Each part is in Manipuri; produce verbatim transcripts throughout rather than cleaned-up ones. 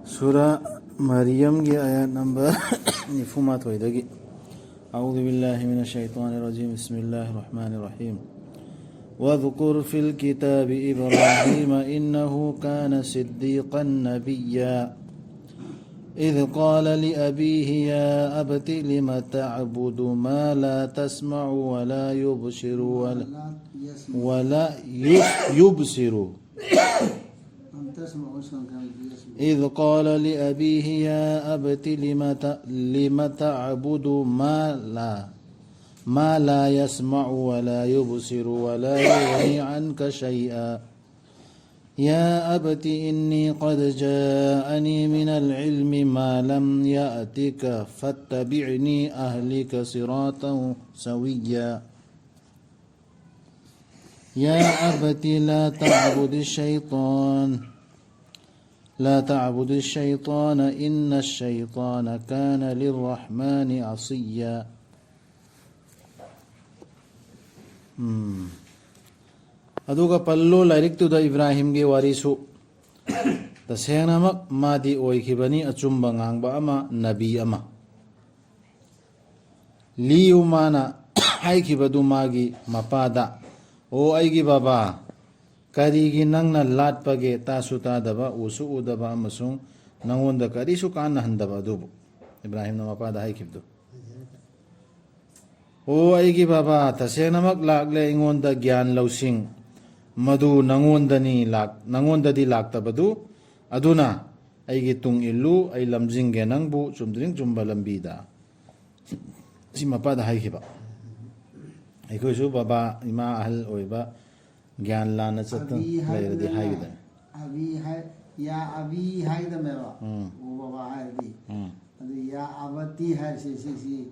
ꯁꯨꯔꯥ ꯃꯔꯤꯌꯝꯒꯤ ꯑꯥꯌꯥꯠ ꯅꯝꯕꯔ ꯅꯤꯐꯨ ꯃꯥꯊꯣꯏꯗꯒꯤ. أعوذ بالله من الشيطان الرجيم. بسم الله الرحمن الرحيم. واذكر في الكتاب إبراهيم إنه كان صديقا نبيا. إذ قال لأبيه يا أبت لم تعبد ما لا تسمع ولا يبصر ولا, ولا يس- يبصر. إذ قال لأبيه يا أبت لم ت- لم تعبد ما لا ما لا يسمع ولا يبصر ولا يغني عنك شيئا. يا أبت إني قد جاءني من العلم ما لم يأتك فاتبعني أهدك صراطا سويا. يا أبت لا تعبد الشيطان لا تعبد الشيطان إن الشيطان كان للرحمن عصيا. ꯎꯝ. ꯑꯗꯨꯒ ꯄꯜꯂꯣ ꯂꯥꯏꯔꯤꯛꯇꯨꯗ ꯏꯕ꯭ꯔꯥꯍꯤꯝꯒꯤ ꯋꯥꯔꯤꯁꯨ. ꯇꯁꯦꯡꯅꯃꯛ ꯃꯥꯗꯤ ꯑꯣꯏꯈꯤꯕꯅꯤ ꯑꯆꯨꯝꯕ ꯉꯥꯡꯕ ꯑꯃ, ꯅꯕꯤ ꯑꯃ. ꯂꯤꯌꯨ, ꯃꯥꯅ ꯍꯥꯏꯈꯤꯕꯗꯨ ꯃꯥꯒꯤ ꯃꯄꯥꯗ, "ꯑꯣ ꯑꯩꯒꯤ ꯕꯕꯥ, ꯀꯔꯤꯒꯤ ꯅꯪꯅ ꯂꯥꯠꯄꯒꯦ, ꯇꯥꯁꯨ ꯇꯥꯗꯕ, ꯎꯁꯨ ꯎꯗꯕ ꯑꯃꯁꯨꯡ ꯅꯪꯉꯣꯟꯗ ꯀꯔꯤꯁꯨ ꯀꯥꯟꯅꯍꯟꯗꯕ ꯑꯗꯨꯕꯨ?" ꯏꯕ꯭ꯔꯥꯍꯤꯝꯅ ꯃꯄꯥꯗ ꯍꯥꯏꯈꯤꯕꯗꯨ. "ꯑꯣ ꯑꯩꯒꯤ ꯕꯕꯥ, ꯇꯁꯦꯡꯅꯃꯛ ꯂꯥꯛꯂꯦ ꯑꯩꯉꯣꯟꯗ ꯒ꯭ꯌꯥꯟ ꯂꯧꯁꯤꯡ, ꯃꯗꯨ ꯅꯪꯉꯣꯟꯗꯅꯤ ꯂꯥꯛ-, ꯅꯪꯉꯣꯟꯗꯗꯤ ꯂꯥꯛꯇꯕꯗꯨ, ꯑꯗꯨꯅ ꯑꯩꯒꯤ ꯇꯨꯡ ꯏꯜꯂꯨ, ꯑꯩ ꯂꯝꯖꯤꯡꯒꯦ ꯅꯪꯕꯨ ꯆꯨꯝꯗ꯭ꯔꯤꯡ ꯆꯨꯝꯕ ꯂꯝꯕꯤꯗ"꯫ ꯁꯤ ꯃꯄꯥꯗ ꯍꯥꯏꯈꯤꯕ꯫ ꯑꯩꯈꯣꯏꯁꯨ ꯕꯕꯥ, ꯏꯃꯥ ꯑꯍꯜ ꯑꯣꯏꯕ ꯒ꯭ꯌꯥꯟ ꯂꯥꯟꯅ ꯆꯠꯇꯨꯅ ꯑꯕꯤ ꯂꯩꯔꯗꯤ ꯍꯥꯏꯒꯗꯕꯅꯦ꯫ ꯍꯥꯏꯒꯗꯕꯅꯦ꯫ ꯑꯕꯤ ꯍꯥꯏ-, ꯌꯥ ꯑꯕꯤ ꯍꯥꯏꯒꯗꯕꯅꯦꯕ꯫ ꯎꯝ꯫ ꯑꯣ ꯕꯕꯥ ꯍꯥꯏꯔꯗꯤ꯫ ꯎꯝ꯫ ꯑꯗꯨ ꯌꯥ ꯑꯕꯇꯤ ꯍꯥꯏꯔꯤꯁꯦ ꯁꯤꯁꯤ,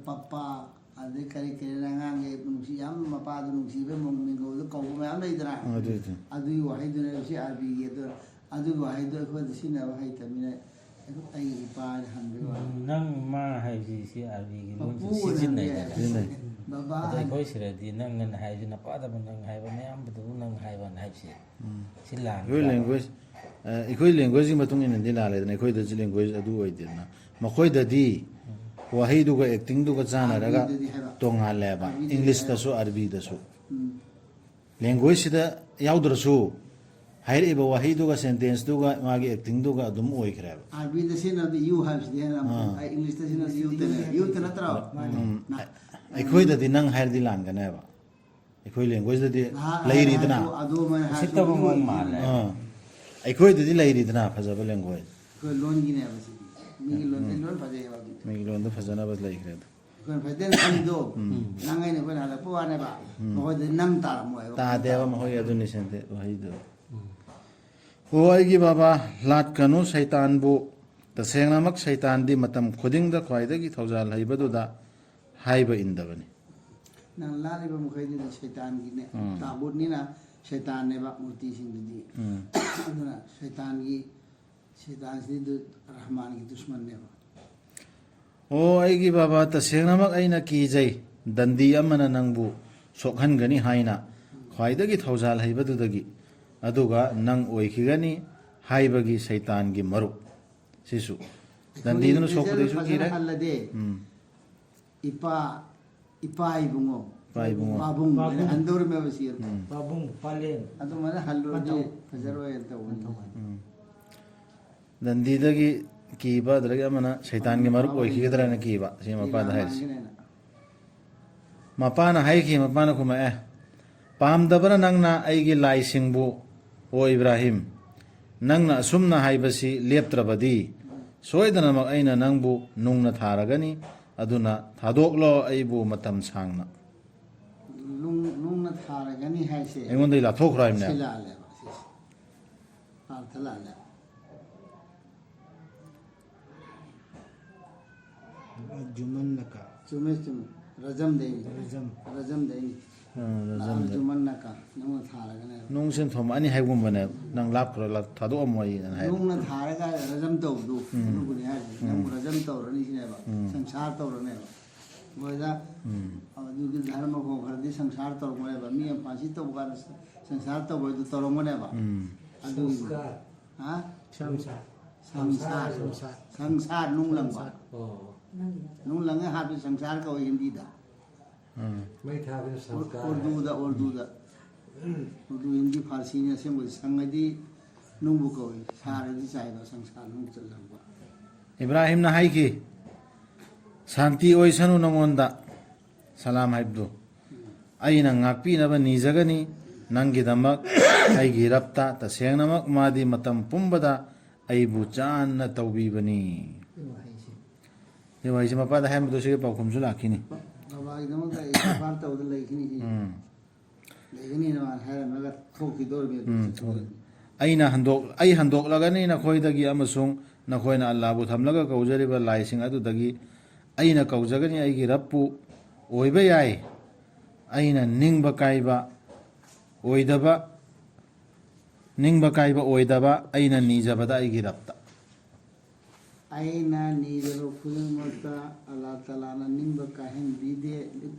ꯄꯄꯥ, ꯑꯗꯩ ꯀꯔꯤ ꯀꯔꯤꯅ ꯑꯉꯥꯡꯒꯤ ꯅꯨꯡꯁꯤ, ꯌꯥꯝ ꯃꯄꯥꯗꯨ ꯅꯨꯡꯁꯤꯕ ꯃꯤꯡꯒꯧꯗ ꯀꯧꯕ ꯃꯌꯥꯝ ꯂꯩꯗꯅ? ꯎꯝ, ꯑꯗꯨ, ꯑꯗꯨ꯫ ꯑꯗꯨꯒꯤ ꯋꯥꯍꯩꯗꯨꯅꯦꯕ ꯁꯤ ꯑꯥꯔꯕꯤꯒꯤ꯫ ꯑꯗꯨ ꯑꯗꯨꯒꯤ ꯋꯥꯍꯩꯗꯣ ꯑꯩꯈꯣꯏꯗ ꯁꯤꯖꯤꯟꯅꯕ ꯍꯩꯇꯕꯅꯤꯅ ꯑꯩ ꯏꯄꯥꯅ ꯍꯟꯕꯒꯤ ꯋꯥꯅꯤ꯫ ꯎꯝ, ꯅꯪ ꯃꯥ ꯍꯥꯏꯕꯁꯤ ꯁꯤ ꯑꯥꯔꯕꯤꯒꯤ ꯂꯣꯟꯁꯤ ꯃꯄꯨ ꯑꯣꯏꯅ ꯁꯤꯖꯤꯟꯅꯩꯗꯅ꯫ ꯍꯟꯕ ꯌꯥꯏ꯫ ꯁꯤꯖꯤꯟꯅꯩ꯫ ꯕꯕꯥ ꯑꯗꯣ ꯍꯟ- ꯑꯩꯈꯣꯏ ꯁꯤꯗꯗꯤ ꯅꯪꯅ ꯍꯥꯏꯁꯤ ꯅꯄꯥꯗꯕꯨ ꯅꯪ ꯍꯥꯏꯕ, ꯅꯌꯥꯝꯕꯗꯕꯨ ꯅꯪ ꯍꯥꯏꯕꯅ ꯍꯥꯏꯕꯁꯦ꯫ ꯎꯝ꯫ ꯁꯤ ꯂꯥꯟꯗ꯭ꯔꯥ? ꯑꯩꯈꯣꯏ language, ꯑ, ꯑꯩꯈꯣꯏ ꯂꯦꯡꯒ꯭ꯋꯦꯖꯀꯤ ꯃꯇꯨꯡ ꯏꯟꯅꯗꯤ ꯂꯥꯜꯂꯦꯗꯅ, ꯑꯩꯈꯣꯏꯗꯁꯨ ꯂꯦꯡꯒ꯭ꯋꯦꯖ ꯑꯗꯨ ꯑꯣꯏꯗꯦꯗꯅ꯫ ꯃꯈꯣꯏꯗꯗꯤ ꯋꯥꯍꯩꯗꯨꯒ ꯑꯦꯛꯇꯤꯡꯗꯨꯒ ꯆꯥꯟꯅꯔꯒ ꯑꯥꯔꯕꯤꯗꯗꯤ ꯍꯥꯏꯕ꯫ ꯇꯣꯉꯥꯜꯂꯦꯕ, ꯑꯥꯔꯕꯤꯗꯗꯤ ꯏꯪꯂꯤꯁꯇꯁꯨ ꯍꯥꯏꯕ꯫ ꯑꯥꯔꯕꯤꯗꯁꯨ꯫ ꯎꯝ꯫ ꯂꯦꯡꯒ꯭ꯋꯦꯖꯁꯤꯗ ꯌꯥꯎꯗ꯭ꯔꯁꯨ ꯍꯥꯏꯔꯛꯏꯕ ꯋꯥꯍꯩꯗꯨꯒ ꯁꯦꯟꯇꯦꯟꯁꯇꯨꯒ ꯃꯥꯒꯤ ꯑꯦꯛꯇꯤꯡꯗꯨꯒ ꯑꯗꯨꯝ ꯑꯣꯏꯈ꯭ꯔꯦꯕ꯫ ꯑꯥꯔꯕꯤꯗ ꯁꯤꯖꯤꯟꯅꯕꯗꯤ "ꯌꯨ" ꯍꯥꯏꯕꯁꯤꯗꯤ ꯍꯦꯟꯅ ꯑꯃꯨꯛ ꯑꯥ꯫ ꯑꯩ ꯏꯪꯂꯤꯁꯇ ꯁꯤꯖꯤꯟꯅꯕꯗꯤ "ꯌꯨ"ꯇꯅꯦ, "ꯌꯨ"ꯇ ꯅꯠꯇ꯭ꯔꯣ? ꯎꯝ꯫ ꯅ-, ꯑꯩꯈꯣꯏꯗꯗꯤ ꯅꯪ ꯍꯥꯏꯔꯗꯤ ꯂꯥꯟꯒꯅꯦꯕ꯫ ꯑꯩꯈꯣꯏ ꯂꯦꯡꯒ꯭ꯋꯦꯖꯇꯗꯤ ꯅꯍꯥꯛ ꯂꯩꯔꯤꯗꯅ꯫ ꯍꯥꯏꯔꯁꯨ ꯑꯗꯨ ꯑꯃ ꯍꯥꯏꯔꯁꯨ ꯎꯁꯤꯠꯇꯕ ꯃꯑꯣꯡ ꯃꯥꯜꯂꯦ꯫ ꯑꯥ꯫ ꯑꯩꯈꯣꯏꯗꯗꯤ ꯂꯩꯔꯤꯗꯅ ꯐꯖꯕ ꯂꯦꯡꯒ꯭ꯋꯦꯖ꯫ ꯑꯩꯈꯣꯏ ꯂꯣꯟꯒꯤꯅꯦꯕ ꯁꯤꯗꯤ꯫ ꯃꯤꯒꯤ ꯂꯣꯟꯗꯤ ꯎꯝ꯫ ꯂꯣꯏ ꯐꯖꯩ ꯍꯥꯏꯕ ꯑꯗꯨꯗꯤ꯫ ꯃꯤꯒꯤ ꯂꯣꯟꯗ ꯐꯖꯅꯕ ꯂꯩꯈ꯭ꯔꯦ ꯑꯗꯣ꯫ ꯑꯩꯈꯣꯏꯅ ꯐꯖꯅ ꯈꯜꯂꯤꯗꯣ, ꯎꯝ꯫ ꯅꯪ ꯑꯩꯅ ꯑꯩꯈꯣꯏꯅ ꯍꯜꯂꯛꯄ ꯋꯥꯅꯦꯕ꯫ ꯎꯝ꯫ ꯃꯈꯣꯏꯗꯤ ꯅꯪ ꯇꯥꯔꯝꯃꯣꯏꯕ꯫ ꯇꯥꯗꯦꯕ ꯃꯈꯣꯏ ꯑꯗꯨꯅꯤ ꯁꯦꯟꯇꯦ-, ꯋꯥꯍꯩꯗꯣ꯫ ꯎꯝ꯫ "ꯑꯣ ꯑꯩꯒꯤ ꯕꯕꯥ, ꯂꯥꯠꯀꯅꯨ ꯁꯩꯇꯥꯟꯕꯨ꯫ ꯇꯁꯦꯡꯅꯃꯛ ꯁꯩꯇꯥꯟꯗꯤ ꯃꯇꯝ ꯈꯨꯗꯤꯡꯗ ꯈ꯭ꯋꯥꯏꯗꯒꯤ ꯊꯧꯖꯥꯜ ꯍꯩꯕꯗꯨꯗ ꯍꯥꯏꯕ ꯏꯟꯗꯕꯅꯤ"꯫ ꯅꯪ ꯂꯥꯠꯂꯤꯕ ꯃꯈꯩꯗꯨꯗꯤ ꯁꯩꯇꯥꯟꯒꯤꯅꯦ꯫ ꯎꯝ꯫ ꯇꯥꯒꯨꯠꯅꯤꯅ ꯁꯩꯇꯥꯟꯅꯦꯕ ꯃꯨꯔꯇꯤꯁꯤꯡꯗꯨꯗꯤ꯫ ꯎꯝ꯫ ꯑꯗꯨꯅ ꯁꯩꯇꯥꯟꯒꯤ, ꯁꯩꯇꯥꯟꯁꯤꯗꯤ ꯗꯨ-, ꯔꯍꯃꯥꯟꯒꯤ ꯗꯨꯁꯃꯟꯅꯦꯕ꯫ "ꯑꯣ ꯑꯩꯒꯤ ꯕꯕꯥ, ꯇꯁꯦꯡꯅꯃꯛ ꯑꯩꯅ ꯀꯤꯖꯩ꯫ ꯗꯟꯗꯤ ꯑꯃꯅ ꯅꯪꯕꯨ ꯁꯣꯛꯍꯟꯒꯅꯤ ꯍꯥꯏꯅ ꯈ꯭ꯋꯥꯏꯗꯒꯤ ꯊꯧꯖꯥꯜ ꯍꯩꯕꯗꯨꯗꯒꯤ, ꯑꯗꯨꯒ ꯅꯪ ꯑꯣꯏꯈꯤꯒꯅꯤ ꯍꯥꯏꯕꯒꯤ ꯁꯩꯇꯥꯟꯒꯤ ꯃꯔꯨꯞ"꯫ ꯁꯤꯁꯨ ꯑꯩꯈꯣꯏꯒꯤ ꯗꯟꯗꯤꯗꯨꯅ ꯁꯣꯛꯄꯗꯩꯁꯨ ꯐꯖꯅ ꯀꯤꯔꯦ꯫ ꯍꯜꯂꯗꯤ ꯎꯝ꯫ ꯏꯄꯥ, ꯏꯄꯥ ꯏꯕꯨꯡꯉꯣ, ꯏꯄꯥ ꯏꯕꯨꯡꯉꯣ꯫ ꯄꯥꯕꯨꯡ ꯍꯥꯏꯅ ꯄꯥꯕꯨꯡ꯫ ꯍꯟꯗꯧꯔꯤꯃꯦꯕ ꯁꯤ꯫ ꯎꯝ꯫ ꯄꯥꯕꯨꯡ, ꯄꯥꯂꯦꯟ꯫ ꯑꯗꯨꯃꯥꯏꯅ ꯍꯜꯂꯨꯔꯗꯤ ꯃꯇꯧ꯫ ꯐꯖꯔꯣꯏꯅ ꯇꯧꯕꯅꯤ꯫ ꯃꯇꯧ꯫ ꯎꯝ꯫ ꯗꯟꯗꯤꯗꯒꯤ ꯀꯤꯕ, ꯑꯗꯨꯗꯒꯤ ꯑꯃꯅ ꯁꯩꯇꯥꯟꯒꯤ ꯃꯔꯨꯞ ꯑꯣꯏꯈꯤꯒꯗ꯭ꯔꯥꯅ ꯀꯤꯕ, ꯁꯤ ꯃꯄꯥꯗ ꯍꯥꯏꯔꯤꯁꯦ꯫ ꯃꯄꯥꯅ ꯍꯥꯏꯈꯤ, ꯃꯄꯥꯅ ꯈꯨꯝꯃꯛꯑꯦ, "ꯄꯥꯝꯗꯕꯅ ꯅꯪꯅ ꯑꯩꯒꯤ ꯂꯥꯏꯁꯤꯡꯕꯨ, ꯑꯣ ꯏꯕ꯭ꯔꯥꯍꯤꯝ, ꯅꯪꯅ ꯑꯁꯨꯝꯅ ꯍꯥꯏꯕꯁꯤ ꯂꯦꯞꯇ꯭ꯔꯕꯗꯤ, ꯁꯣꯏꯗꯅꯃꯛ ꯑꯩꯅ ꯅꯪꯕꯨ ꯅꯨꯡꯅ ꯊꯥꯔꯒꯅꯤ, ꯑꯗꯨꯅ ꯊꯥꯗꯣꯛꯂꯣ ꯑꯩꯕꯨ ꯃꯇꯝ ꯁꯥꯡꯅ"꯫ ꯅꯨꯡ-, ꯅꯨꯡꯅ ꯊꯥꯔꯒꯅꯤ ꯍꯥꯏꯁꯦ ꯑꯩꯉꯣꯟꯗꯒꯤ ꯂꯥꯞꯊꯣꯛꯈ꯭ꯔꯣ ꯍꯥꯏꯕꯅꯦ꯫ ꯁꯤ ꯂꯥꯜꯂꯦꯕ, ꯁꯤꯁꯦ꯫ ꯑꯥꯔꯊ ꯂꯥꯜꯂꯦ꯫ ꯖꯨꯃꯟꯅꯀ꯫ ꯆꯨꯝꯃꯦ, ꯆꯨꯝꯃꯦ꯫ ꯔꯖꯝꯗꯩꯅꯤ꯫ ꯔꯖꯝ꯫ ꯔꯖꯝꯗꯩꯅꯤ꯫ ꯑꯥ, ꯔꯖꯝꯗ꯫ ꯖꯨꯃꯟꯅꯀ꯫ ꯅꯨꯡꯅ ꯊꯥꯔꯒꯅꯦꯕ꯫ ꯅꯨꯡꯁꯤꯅ ꯊꯣꯝꯃꯛꯑꯅꯤ ꯍꯥꯏꯕꯒꯨꯝꯕꯅꯦꯕ꯫ ꯅꯪ ꯂꯥꯞꯈ꯭ꯔꯣ, ꯂꯥꯞ-, ꯊꯥꯗꯣꯛꯑꯝꯃꯣ ꯑꯩꯅ ꯍꯥꯏꯕ꯫ ꯅꯨꯡꯅ ꯊꯥꯔꯒ ꯔꯖꯝ ꯇꯧꯕꯗꯨ, ꯎꯝ꯫ ꯑꯗꯨꯕꯨꯅꯤ ꯍꯥꯏꯁꯦ꯫ ꯎꯝ꯫ ꯅꯪꯕꯨ ꯔꯖꯝ ꯇꯧꯔꯅꯤ ꯁꯤꯅꯦꯕ꯫ ꯎꯝ꯫ ꯁꯪꯁꯥꯔ ꯇꯧꯔꯅꯦꯕ꯫ ꯃꯣꯏꯗ ꯎꯝ꯫ ꯑꯗꯨꯒꯤ ꯙꯔꯃ ꯈꯣꯡ ꯈꯔꯗꯤ ꯁꯪꯁꯥꯔ ꯇꯧꯔꯝꯒꯅꯦꯕ꯫ ꯃꯤ ꯑꯃ ꯐꯥꯁꯤ ꯇꯧꯕ ꯀꯥꯟꯗ ꯁꯪꯁꯥꯔ ꯇꯧꯕ ꯍꯥꯏꯗꯨ ꯇꯧꯔꯝꯒꯅꯦꯕ꯫ ꯎꯝ꯫ ꯑꯗꯨꯒꯤ ꯁꯪꯁꯀꯥꯔ꯫ ꯍꯥ? ꯁꯪꯁꯥꯔ꯫ ꯁꯪꯁꯥꯔ꯫ ꯁꯪꯁꯥꯔ꯫ ꯁꯪꯁꯥꯔ ꯅꯨꯡ ꯂꯪꯕ꯫ ꯑꯣ꯫ ꯅꯨꯡ ꯂꯪꯉꯦ ꯍꯥꯏꯕꯗꯤ ꯁꯪꯁꯥꯔ ꯀꯧꯋꯦ ꯍꯤꯟꯗꯤꯗ꯫ ꯎꯝ꯫ ꯃꯩ ꯊꯥꯕꯅ ꯎꯔ- ꯁꯪꯁꯥꯔ꯫ ꯎꯔꯗꯨꯗ, ꯎꯔꯗꯨꯗ꯫ ꯎꯔꯗꯨ, ꯍꯤꯟꯗꯤ, ꯐꯥꯔꯁꯤꯅꯤ꯫ ꯑꯁꯦꯡꯕꯗꯤ ꯁꯪ ꯍꯥꯏꯗꯤ ꯅꯨꯡꯕꯨ ꯀꯧꯏ, ꯁꯥꯔꯗꯤ ꯆꯥꯏꯕ, ꯁꯪꯁꯥꯔ ꯅꯨꯡ ꯆꯠꯂꯝꯕ꯫ ꯏꯕ꯭ꯔꯥꯍꯤꯝꯅ ꯍꯥꯏꯈꯤ, "ꯁꯥꯟꯇꯤ ꯑꯣꯏꯁꯅꯨ ꯅꯉꯣꯟꯗ", ꯁꯂꯥꯝ ꯍꯥꯏꯕꯗꯨ꯫ "ꯑꯩꯅ ꯉꯥꯛꯄꯤꯅꯕ ꯅꯤꯖꯒꯅꯤ ꯅꯪꯒꯤꯗꯃꯛ ꯑꯩꯒꯤ ꯔꯕꯇ꯫ ꯇꯁꯦꯡꯅꯃꯛ ꯃꯥꯗꯤ ꯃꯇꯝ ꯄꯨꯝꯕꯗ ꯑꯩꯕꯨ ꯆꯥꯟꯅ ꯇꯧꯕꯤꯕꯅꯤ"꯫ ꯋꯥꯍꯩꯁꯦ꯫ ꯁꯤ ꯋꯥꯍꯩꯁꯦ ꯃꯄꯥꯗ ꯍꯥꯏꯔꯝꯕꯗꯣ ꯁꯤꯒꯤ ꯄꯥꯎꯈꯨꯝꯁꯨ ꯂꯥꯛꯈꯤꯅꯤ꯫ ꯕꯕꯥꯒꯤꯗꯃꯛꯇ ꯑꯩ ꯁꯔꯕꯥꯔ ꯇꯧꯗ ꯂꯩꯈꯤꯅꯤ ꯁꯤ꯫ ꯎꯝ꯫ ꯂꯩꯒꯅꯤꯅ ꯃꯥꯅ ꯍꯥꯏꯔꯝꯃꯒ ꯊꯣꯛꯈꯤꯗꯧꯔꯤꯕꯅꯤ꯫ ꯎꯝ, ꯊꯣꯛꯈꯤ꯫ "ꯑꯩꯅ ꯍꯟꯗꯣꯛ-, ꯑꯩ ꯍꯟꯗꯣꯛꯂꯒꯅꯤ ꯅꯈꯣꯏꯗꯒꯤ ꯑꯃꯁꯨꯡ ꯅꯈꯣꯏꯅ ꯑꯜꯂꯥꯕꯨ ꯊꯝꯂꯒ ꯀꯧꯖꯔꯤꯕ ꯂꯥꯏꯁꯤꯡ ꯑꯗꯨꯗꯒꯤ꯫ ꯑꯩꯅ ꯀꯧꯖꯒꯅꯤ ꯑꯩꯒꯤ ꯔꯕꯄꯨ꯫ ꯑꯣꯏꯕ ꯌꯥꯏ, ꯑꯩꯅ ꯅꯤꯡꯕ ꯀꯥꯏꯕ ꯑꯣꯏꯗꯕ, ꯅꯤꯡꯕ ꯀꯥꯏꯕ ꯑꯣꯏꯗꯕ ꯑꯩꯅ ꯅꯤꯖꯕꯗ ꯑꯩꯒꯤ ꯔꯕꯇ"꯫ ꯑꯩꯅ ꯅꯤꯔꯤꯕ ꯈꯨꯗꯤꯡꯃꯛꯇ ꯑꯜꯂꯥ ꯇꯥꯂꯥꯅ ꯅꯤꯡꯕ ꯀꯥꯏꯍꯟꯕꯤꯗꯦ,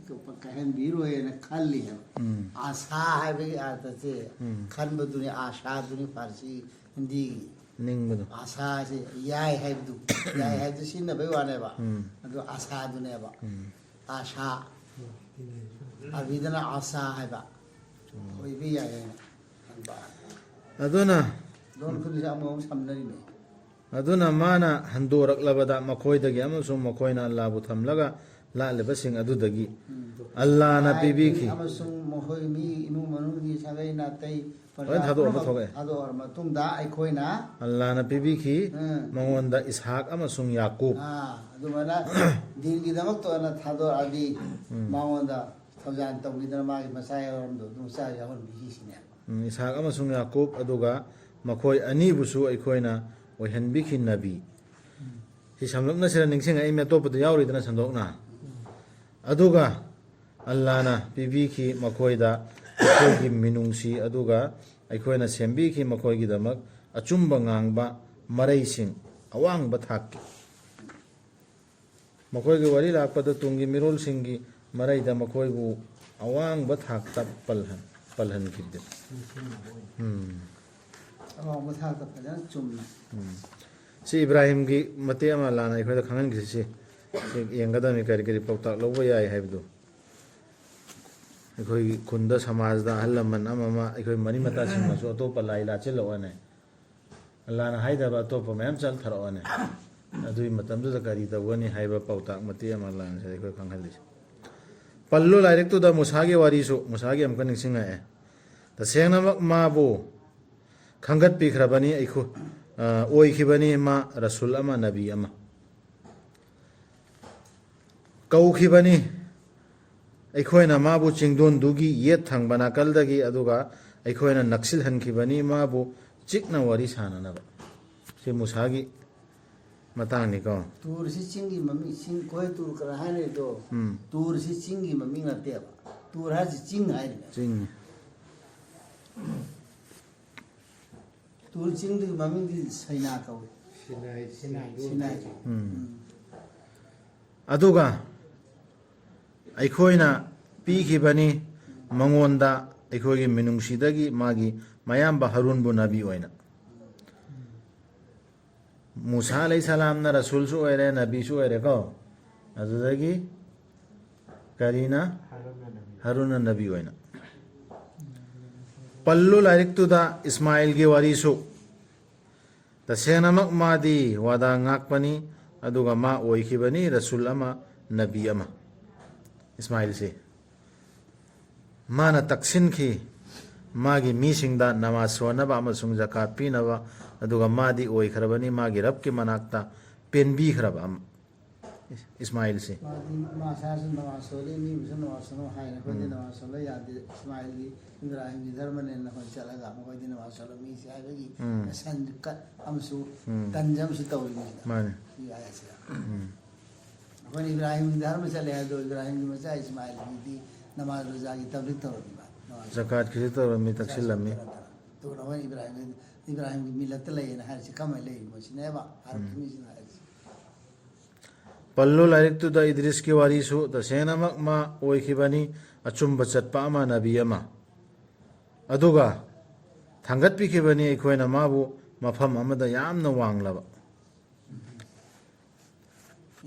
ꯀꯥꯏꯍꯟꯕꯤꯔꯣꯏꯅ ꯈꯜꯂꯤ ꯍꯥꯏꯕ꯫ ꯎꯝ꯫ ꯑꯁꯥ ꯍꯥꯏꯕꯒꯤ ꯑꯥꯔꯊꯁꯦ ꯎꯝ꯫ ꯈꯟꯕꯗꯨꯅꯤ, ꯑꯥꯁꯥꯗꯨꯅꯤ ꯐꯥꯔꯁꯤ ꯍꯤꯟꯗꯤꯒꯤ꯫ ꯅꯤꯡꯕꯗꯣ꯫ ꯑꯥꯁꯥꯁꯦ ꯌꯥꯏ ꯍꯥꯏꯕꯗꯨ, ꯌꯥꯏ ꯍꯥꯏꯕꯗꯨ ꯁꯤꯖꯤꯟꯅꯕꯩ ꯋꯥꯅꯦꯕ꯫ ꯎꯝ꯫ ꯑꯗꯨ ꯑꯥꯁꯥꯗꯨꯅꯦꯕ꯫ ꯎꯝ꯫ ꯑꯥꯁꯥ꯫ ꯑꯔꯕꯤꯗꯅ ꯑꯥꯁꯥ ꯍꯥꯏꯕ꯫ ꯑꯣꯏꯕ ꯌꯥꯏ ꯍꯥꯏꯅ ꯈꯟꯕ꯫ ꯑꯗꯨꯅ ꯂꯣꯟ ꯈꯨꯗꯤꯡꯁꯦ ꯑꯃꯃꯝ ꯁꯝꯅꯔꯤꯅꯦ꯫ ꯑꯗꯨꯅ ꯃꯥꯅ ꯍꯟꯗꯣꯔꯛꯂꯕꯗ ꯃꯈꯣꯏꯗꯒꯤ ꯑꯃꯁꯨꯡ ꯃꯈꯣꯏꯅ ꯑꯜꯂꯥꯕꯨ ꯊꯝꯂꯒ ꯂꯥꯠꯂꯤꯕꯁꯤꯡ ꯑꯗꯨꯗꯒꯤ ꯑꯜꯂꯥꯅ ꯄꯤꯕꯤꯈꯤ꯫ ꯑꯃꯁꯨꯡ ꯃꯈꯣꯏ ꯃꯤ ꯏꯃꯨꯡ ꯃꯅꯨꯡꯒꯤ ꯁꯥꯒꯩ ꯅꯥꯇꯩ ꯄ꯭ꯔꯖꯥ ꯂꯣꯏ ꯊꯥꯗꯣꯛꯑꯝꯕ ꯄꯨꯝꯅꯃꯛ ꯊꯣꯛꯂꯛꯑꯦ꯫ ꯊꯥꯗꯣꯛꯑ ꯃꯇꯨꯡꯗ ꯑꯩꯈꯣꯏꯅ ꯑꯜꯂꯥꯅ ꯄꯤꯕꯤꯈꯤ ꯎꯝ꯫ ꯃꯉꯣꯟꯗ ꯏꯁꯍꯥꯛ ꯑꯃꯁꯨꯡ ꯌꯥꯀꯨꯕ꯫ ꯑꯥ, ꯑꯗꯨꯃꯥꯏꯅ ꯗꯤꯟꯒꯤꯗꯃꯛꯇ ꯑꯣꯏꯅ ꯊꯥꯗꯣꯔꯛꯑꯗꯤ ꯎꯝ꯫ ꯃꯉꯣꯟꯗ ꯊꯧꯖꯥꯜ ꯇꯧꯕꯤꯗꯅ ꯃꯥꯒꯤ ꯃꯆꯥ ꯌꯥꯎꯔꯝꯗꯣ ꯑꯗꯨ ꯃꯆꯥ ꯌꯥꯎꯍꯟꯕꯤꯈꯤꯁꯤꯅꯦ꯫ ꯎꯝ, ꯏꯁꯍꯥꯛ ꯑꯃꯁꯨꯡ ꯌꯥꯀꯨꯕ, ꯑꯗꯨꯒ ꯃꯈꯣꯏ ꯑꯅꯤꯕꯨꯁꯨ ꯑꯩꯈꯣꯏꯅ ꯑꯣꯏꯍꯟꯕꯤꯈꯤ ꯅꯕꯤ꯫ ꯁꯤ ꯁꯝꯂꯞꯅ ꯁꯤꯗ ꯅꯤꯡꯁꯤꯡꯉꯛꯏ, ꯃꯤ ꯑꯇꯣꯞꯄꯗ ꯌꯥꯎꯔꯤꯗꯅ ꯁꯟꯗꯣꯛꯅ꯫ ꯑꯗꯨꯒ ꯑꯜꯂꯥꯅ ꯄꯤꯕꯤꯈꯤ ꯃꯈꯣꯏꯗ ꯑꯩꯈꯣꯏꯒꯤ ꯃꯤꯅꯨꯡꯁꯤ, ꯑꯗꯨꯒ ꯑꯩꯈꯣꯏꯅ ꯁꯦꯝꯕꯤꯈꯤ ꯃꯈꯣꯏꯒꯤꯗꯃꯛ ꯑꯆꯨꯝꯕ ꯉꯥꯡꯕ ꯃꯔꯩꯁꯤꯡ, ꯑꯋꯥꯡꯕ ꯊꯥꯛꯀꯤ꯫ ꯃꯈꯣꯏꯒꯤ ꯋꯥꯔꯤ ꯂꯥꯛꯄꯗ ꯇꯨꯡꯒꯤ ꯃꯤꯔꯣꯜꯁꯤꯡꯒꯤ ꯃꯔꯩꯗ ꯃꯈꯣꯏꯕꯨ ꯑꯋꯥꯡꯕ ꯊꯥꯛꯇ ꯄꯜꯍꯟ-, ꯄꯜꯍꯟꯈꯤꯕꯗꯨ꯫ ꯎꯝ꯫ ꯑꯋꯥꯡꯕ ꯊꯥꯛꯇ ꯐꯖꯅ ꯆꯨꯝꯅ꯫ ꯁꯤ ꯏꯕ꯭ꯔꯥꯍꯤꯝꯒꯤ ꯃꯇꯦꯛ ꯑꯃ ꯂꯥꯟꯅ ꯑꯩꯈꯣꯏꯗ ꯈꯪꯍꯟꯈꯤꯁꯤ꯫ ꯁꯤ ꯌꯦꯡꯒꯗꯕꯅꯤ, ꯀꯔꯤ ꯀꯔꯤ ꯄꯥꯎꯇꯥꯛ ꯂꯧꯕ ꯌꯥꯏ ꯍꯥꯏꯕꯗꯨ꯫ ꯑꯩꯈꯣꯏꯒꯤ ꯈꯨꯟꯗ, ꯁꯃꯥꯖꯗ ꯑꯍꯜ ꯂꯃꯟ ꯑꯃ ꯑꯃ, ꯑꯩꯈꯣꯏ ꯃꯔꯤ ꯃꯇꯥꯁꯤꯡꯅꯁꯨ ꯑꯇꯣꯞꯄ ꯂꯥꯏ ꯂꯥꯠꯆꯤꯜꯂꯛꯑꯣꯅꯦ, ꯑꯜꯂꯥꯅ ꯍꯥꯏꯗꯕ ꯑꯇꯣꯞꯄ ꯃꯌꯥꯝ ꯆꯠꯊꯔꯛꯑꯣꯅꯦ꯫ ꯑꯗꯨꯒꯤ ꯃꯇꯝꯗꯨꯗ ꯀꯔꯤ ꯇꯧꯒꯅꯤ ꯍꯥꯏꯕ ꯄꯥꯎꯇꯥꯛ ꯃꯇꯦꯛ ꯑꯃ ꯂꯥꯟꯅꯁꯤꯗ ꯑꯩꯈꯣꯏ ꯈꯪꯍꯜꯂꯤꯁꯦ꯫ ꯄꯜꯂꯨ ꯂꯥꯏꯔꯤꯛꯇꯨꯗ ꯃꯨꯁꯥꯒꯤ ꯋꯥꯔꯤꯁꯨ ꯃꯨꯁꯥꯒꯤ ꯑꯃꯨꯛꯀ ꯅꯤꯡꯁꯤꯡꯉꯛꯑꯦ꯫ ꯇꯁꯦꯡꯅꯃꯛ ꯃꯥꯕꯨ ꯈꯟꯒꯠꯄꯤꯈ꯭ꯔꯕꯅꯤ, ꯑꯩꯈꯣꯏ, ꯑ, ꯑꯣꯏꯈꯤꯕꯅꯤ ꯃꯥ ꯔꯁꯨꯜ ꯑꯃ, ꯅꯕꯤ ꯑꯃ꯫ ꯀꯧꯈꯤꯕꯅꯤ꯫ ꯑꯩꯈꯣꯏꯅ ꯃꯥꯕꯨ ꯆꯤꯡꯗꯣꯟꯗꯨꯒꯤ ꯌꯦꯠ ꯊꯪꯕ ꯅꯥꯀꯜꯗꯒꯤ, ꯑꯗꯨꯒ ꯑꯩꯈꯣꯏꯅ ꯅꯛꯁꯤꯜꯍꯟꯈꯤꯕꯅꯤ ꯃꯥꯕꯨ ꯆꯤꯛꯅ ꯋꯥꯔꯤ ꯁꯥꯅꯅꯕ꯫ ꯁꯤ ꯃꯨꯁꯥꯒꯤ ꯃꯇꯥꯡꯅꯤꯀꯣ꯫ ꯇꯨꯔꯁꯤ ꯆꯤꯡꯒꯤ ꯃꯃꯤꯡ, ꯆꯤꯡ, ꯀꯣꯍꯦ ꯇꯨꯔ ꯀꯅꯥ ꯍꯥꯏꯅꯔꯤꯗꯣ? ꯎꯝ꯫ ꯇꯨꯔꯁꯤ ꯆꯤꯡꯒꯤ ꯃꯃꯤꯡ ꯅꯠꯇꯦꯕ꯫ ꯇꯨꯔ ꯍꯥꯏꯁꯤ ꯆꯤꯡ ꯍꯥꯏꯔꯤꯅꯦ꯫ ꯆꯤꯡꯅꯤ꯫ ꯇꯨꯔ ꯆꯤꯡꯗꯨꯒꯤ ꯃꯃꯤꯡꯗꯤ ꯁꯩꯅꯥ ꯀꯧꯏ꯫ ꯁꯤꯅꯥꯏ ꯁꯤꯅꯥꯏ꯫ ꯆꯤꯡꯗꯣꯟ꯫ ꯎꯝ꯫ ꯑꯗꯨꯒ ꯑꯩꯈꯣꯏꯅ ꯄꯤꯈꯤꯕꯅꯤ ꯃꯉꯣꯟꯗ, ꯑꯩꯈꯣꯏꯒꯤ ꯃꯤꯅꯨꯡꯁꯤꯗꯒꯤ ꯃꯥꯒꯤ ꯃꯌꯥꯝꯕ ꯍꯥꯔꯨꯟꯕꯨ ꯅꯕꯤ ꯑꯣꯏꯅ꯫ ꯃꯨꯁꯥ ꯑꯂꯩꯍꯤ ꯁꯂꯥꯝꯅ ꯔꯁꯨꯜꯁꯨ ꯑꯣꯏꯔꯦ, ꯅꯕꯤꯁꯨ ꯑꯣꯏꯔꯦꯀꯣ꯫ ꯑꯗꯨꯗꯒꯤ ꯀꯔꯤꯅ? ꯍꯥꯔꯨꯟꯅ ꯅꯕꯤ꯫ ꯍꯥꯔꯨꯟꯅ ꯅꯕꯤ ꯑꯣꯏꯅ꯫ ꯄꯜꯂꯨ ꯂꯥꯏꯔꯤꯛꯇꯨꯗ ꯏꯁꯃꯥꯏꯜꯒꯤ ꯋꯥꯔꯤꯁꯨ꯫ ꯇꯁꯦꯡꯅꯃꯛ ꯃꯥꯗꯤ ꯋꯥꯗꯥ ꯉꯥꯛꯄꯅꯤ, ꯑꯗꯨꯒ ꯃꯥ ꯑꯣꯏꯈꯤꯕꯅꯤ ꯔꯁꯨꯜ ꯑꯃ, ꯅꯕꯤ ꯑꯃ꯫ ꯏꯁꯃꯥꯏꯜꯁꯤ꯫ ꯃꯥꯅ ꯇꯛꯁꯤꯟꯈꯤ ꯃꯥꯒꯤ ꯃꯤꯁꯤꯡꯗ ꯅꯃꯥꯖ ꯁꯣꯟꯅꯕ ꯑꯃꯁꯨꯡ ꯖꯀꯥꯠ ꯄꯤꯅꯕ, ꯑꯗꯨꯒ ꯃꯥꯗꯤ ꯑꯣꯏꯈ꯭ꯔꯕꯅꯤ ꯃꯥꯒꯤ ꯔꯕꯀꯤ ꯃꯅꯥꯛꯇ ꯄꯦꯟꯕꯤꯈ꯭ꯔꯕ ꯑꯃ꯫ ꯏꯁꯃꯥꯏꯜꯁꯤ꯫ ꯃꯥꯗꯤ ꯃꯁꯥꯁꯨ ꯅꯃꯥꯖ ꯁꯣꯜꯂꯤ, ꯃꯤꯕꯨꯁꯨ ꯅꯃꯥꯖ ꯁꯣꯜꯂꯣ ꯍꯥꯏ꯫ ꯑꯩꯈꯣꯏꯗꯤ ꯎꯝ꯫ ꯅꯃꯥꯖ ꯁꯣꯜꯂ ꯌꯥꯗꯦ꯫ ꯏꯁꯃꯥꯏꯜꯒꯤ, ꯏꯕ꯭ꯔꯥꯍꯤꯝꯒꯤ ꯙꯔꯃꯅꯦꯅ ꯑꯩꯈꯣꯏ ꯆꯠꯂꯒ ꯃꯈꯣꯏꯗꯤ ꯅꯃꯥꯖ ꯁꯣꯜꯂ ꯃꯤꯁꯤ ꯍꯥꯏꯕꯒꯤ ꯎꯝ꯫ ꯁꯟ ꯀꯠ ꯑꯃꯁꯨ ꯎꯝ꯫ ꯇꯟꯖ ꯑꯃꯁꯨ ꯇꯧꯔꯤꯉꯩꯗ ꯃꯥꯅꯤ꯫ ꯁꯤ ꯑꯥꯌꯠꯁꯤꯗ꯫ ꯎꯝ꯫ ꯑꯩꯈꯣꯏꯅ ꯏꯕ꯭ꯔꯥꯍꯤꯝꯒꯤ ꯙꯔꯃ ꯆꯠꯂꯦ ꯍꯥꯏꯕꯗꯣ, ꯏꯕ꯭ꯔꯥꯍꯤꯝꯒꯤ ꯃꯆꯥ ꯏꯁꯃꯥꯏꯜꯒꯤꯗꯤ ꯅꯃꯥꯖ ꯔꯣꯖꯥꯒꯤ ꯇꯕ꯭ꯂꯤꯛ ꯇꯧꯔꯝꯃꯤꯕ꯫ ꯅꯃꯥꯖ ꯖꯀꯥꯠꯀꯤꯁꯨ ꯇꯧꯔꯝꯃꯤ, ꯇꯛꯁꯤꯜꯂꯝꯃꯤ꯫ ꯑꯗꯨꯒ ꯅꯈꯣꯏꯅ ꯏꯕ꯭ꯔꯥꯍꯤꯝꯒꯤ, ꯏꯕ꯭ꯔꯥꯍꯤꯝꯒꯤ ꯃꯤꯂꯠꯇ ꯂꯩꯌꯦꯅ ꯍꯥꯏꯔꯤꯁꯤ ꯀꯃꯥꯏꯅ ꯂꯩꯔꯤꯅꯣ? ꯁꯤꯅꯦꯕ ꯑꯔꯕꯀꯤ ꯃꯤꯁꯤꯡꯅ ꯍꯥꯏꯔꯤꯁꯤ꯫ ꯄꯜꯂꯨ ꯂꯥꯏꯔꯤꯛꯇꯨꯗ ꯏꯗ꯭ꯔꯤꯁꯀꯤ ꯋꯥꯔꯤꯁꯨ ꯇꯁꯦꯡꯅꯃꯛ ꯃꯥ ꯑꯣꯏꯈꯤꯕꯅꯤ, ꯑꯆꯨꯝꯕ ꯆꯠꯄ ꯑꯃ, ꯅꯕꯤ ꯑꯃ꯫ ꯑꯗꯨꯒ ꯊꯥꯡꯒꯠꯄꯤꯈꯤꯕꯅꯤ ꯑꯩꯈꯣꯏꯅ ꯃꯥꯕꯨ ꯃꯐꯝ ꯑꯃꯗ ꯌꯥꯝꯅ ꯋꯥꯡꯂꯕ꯫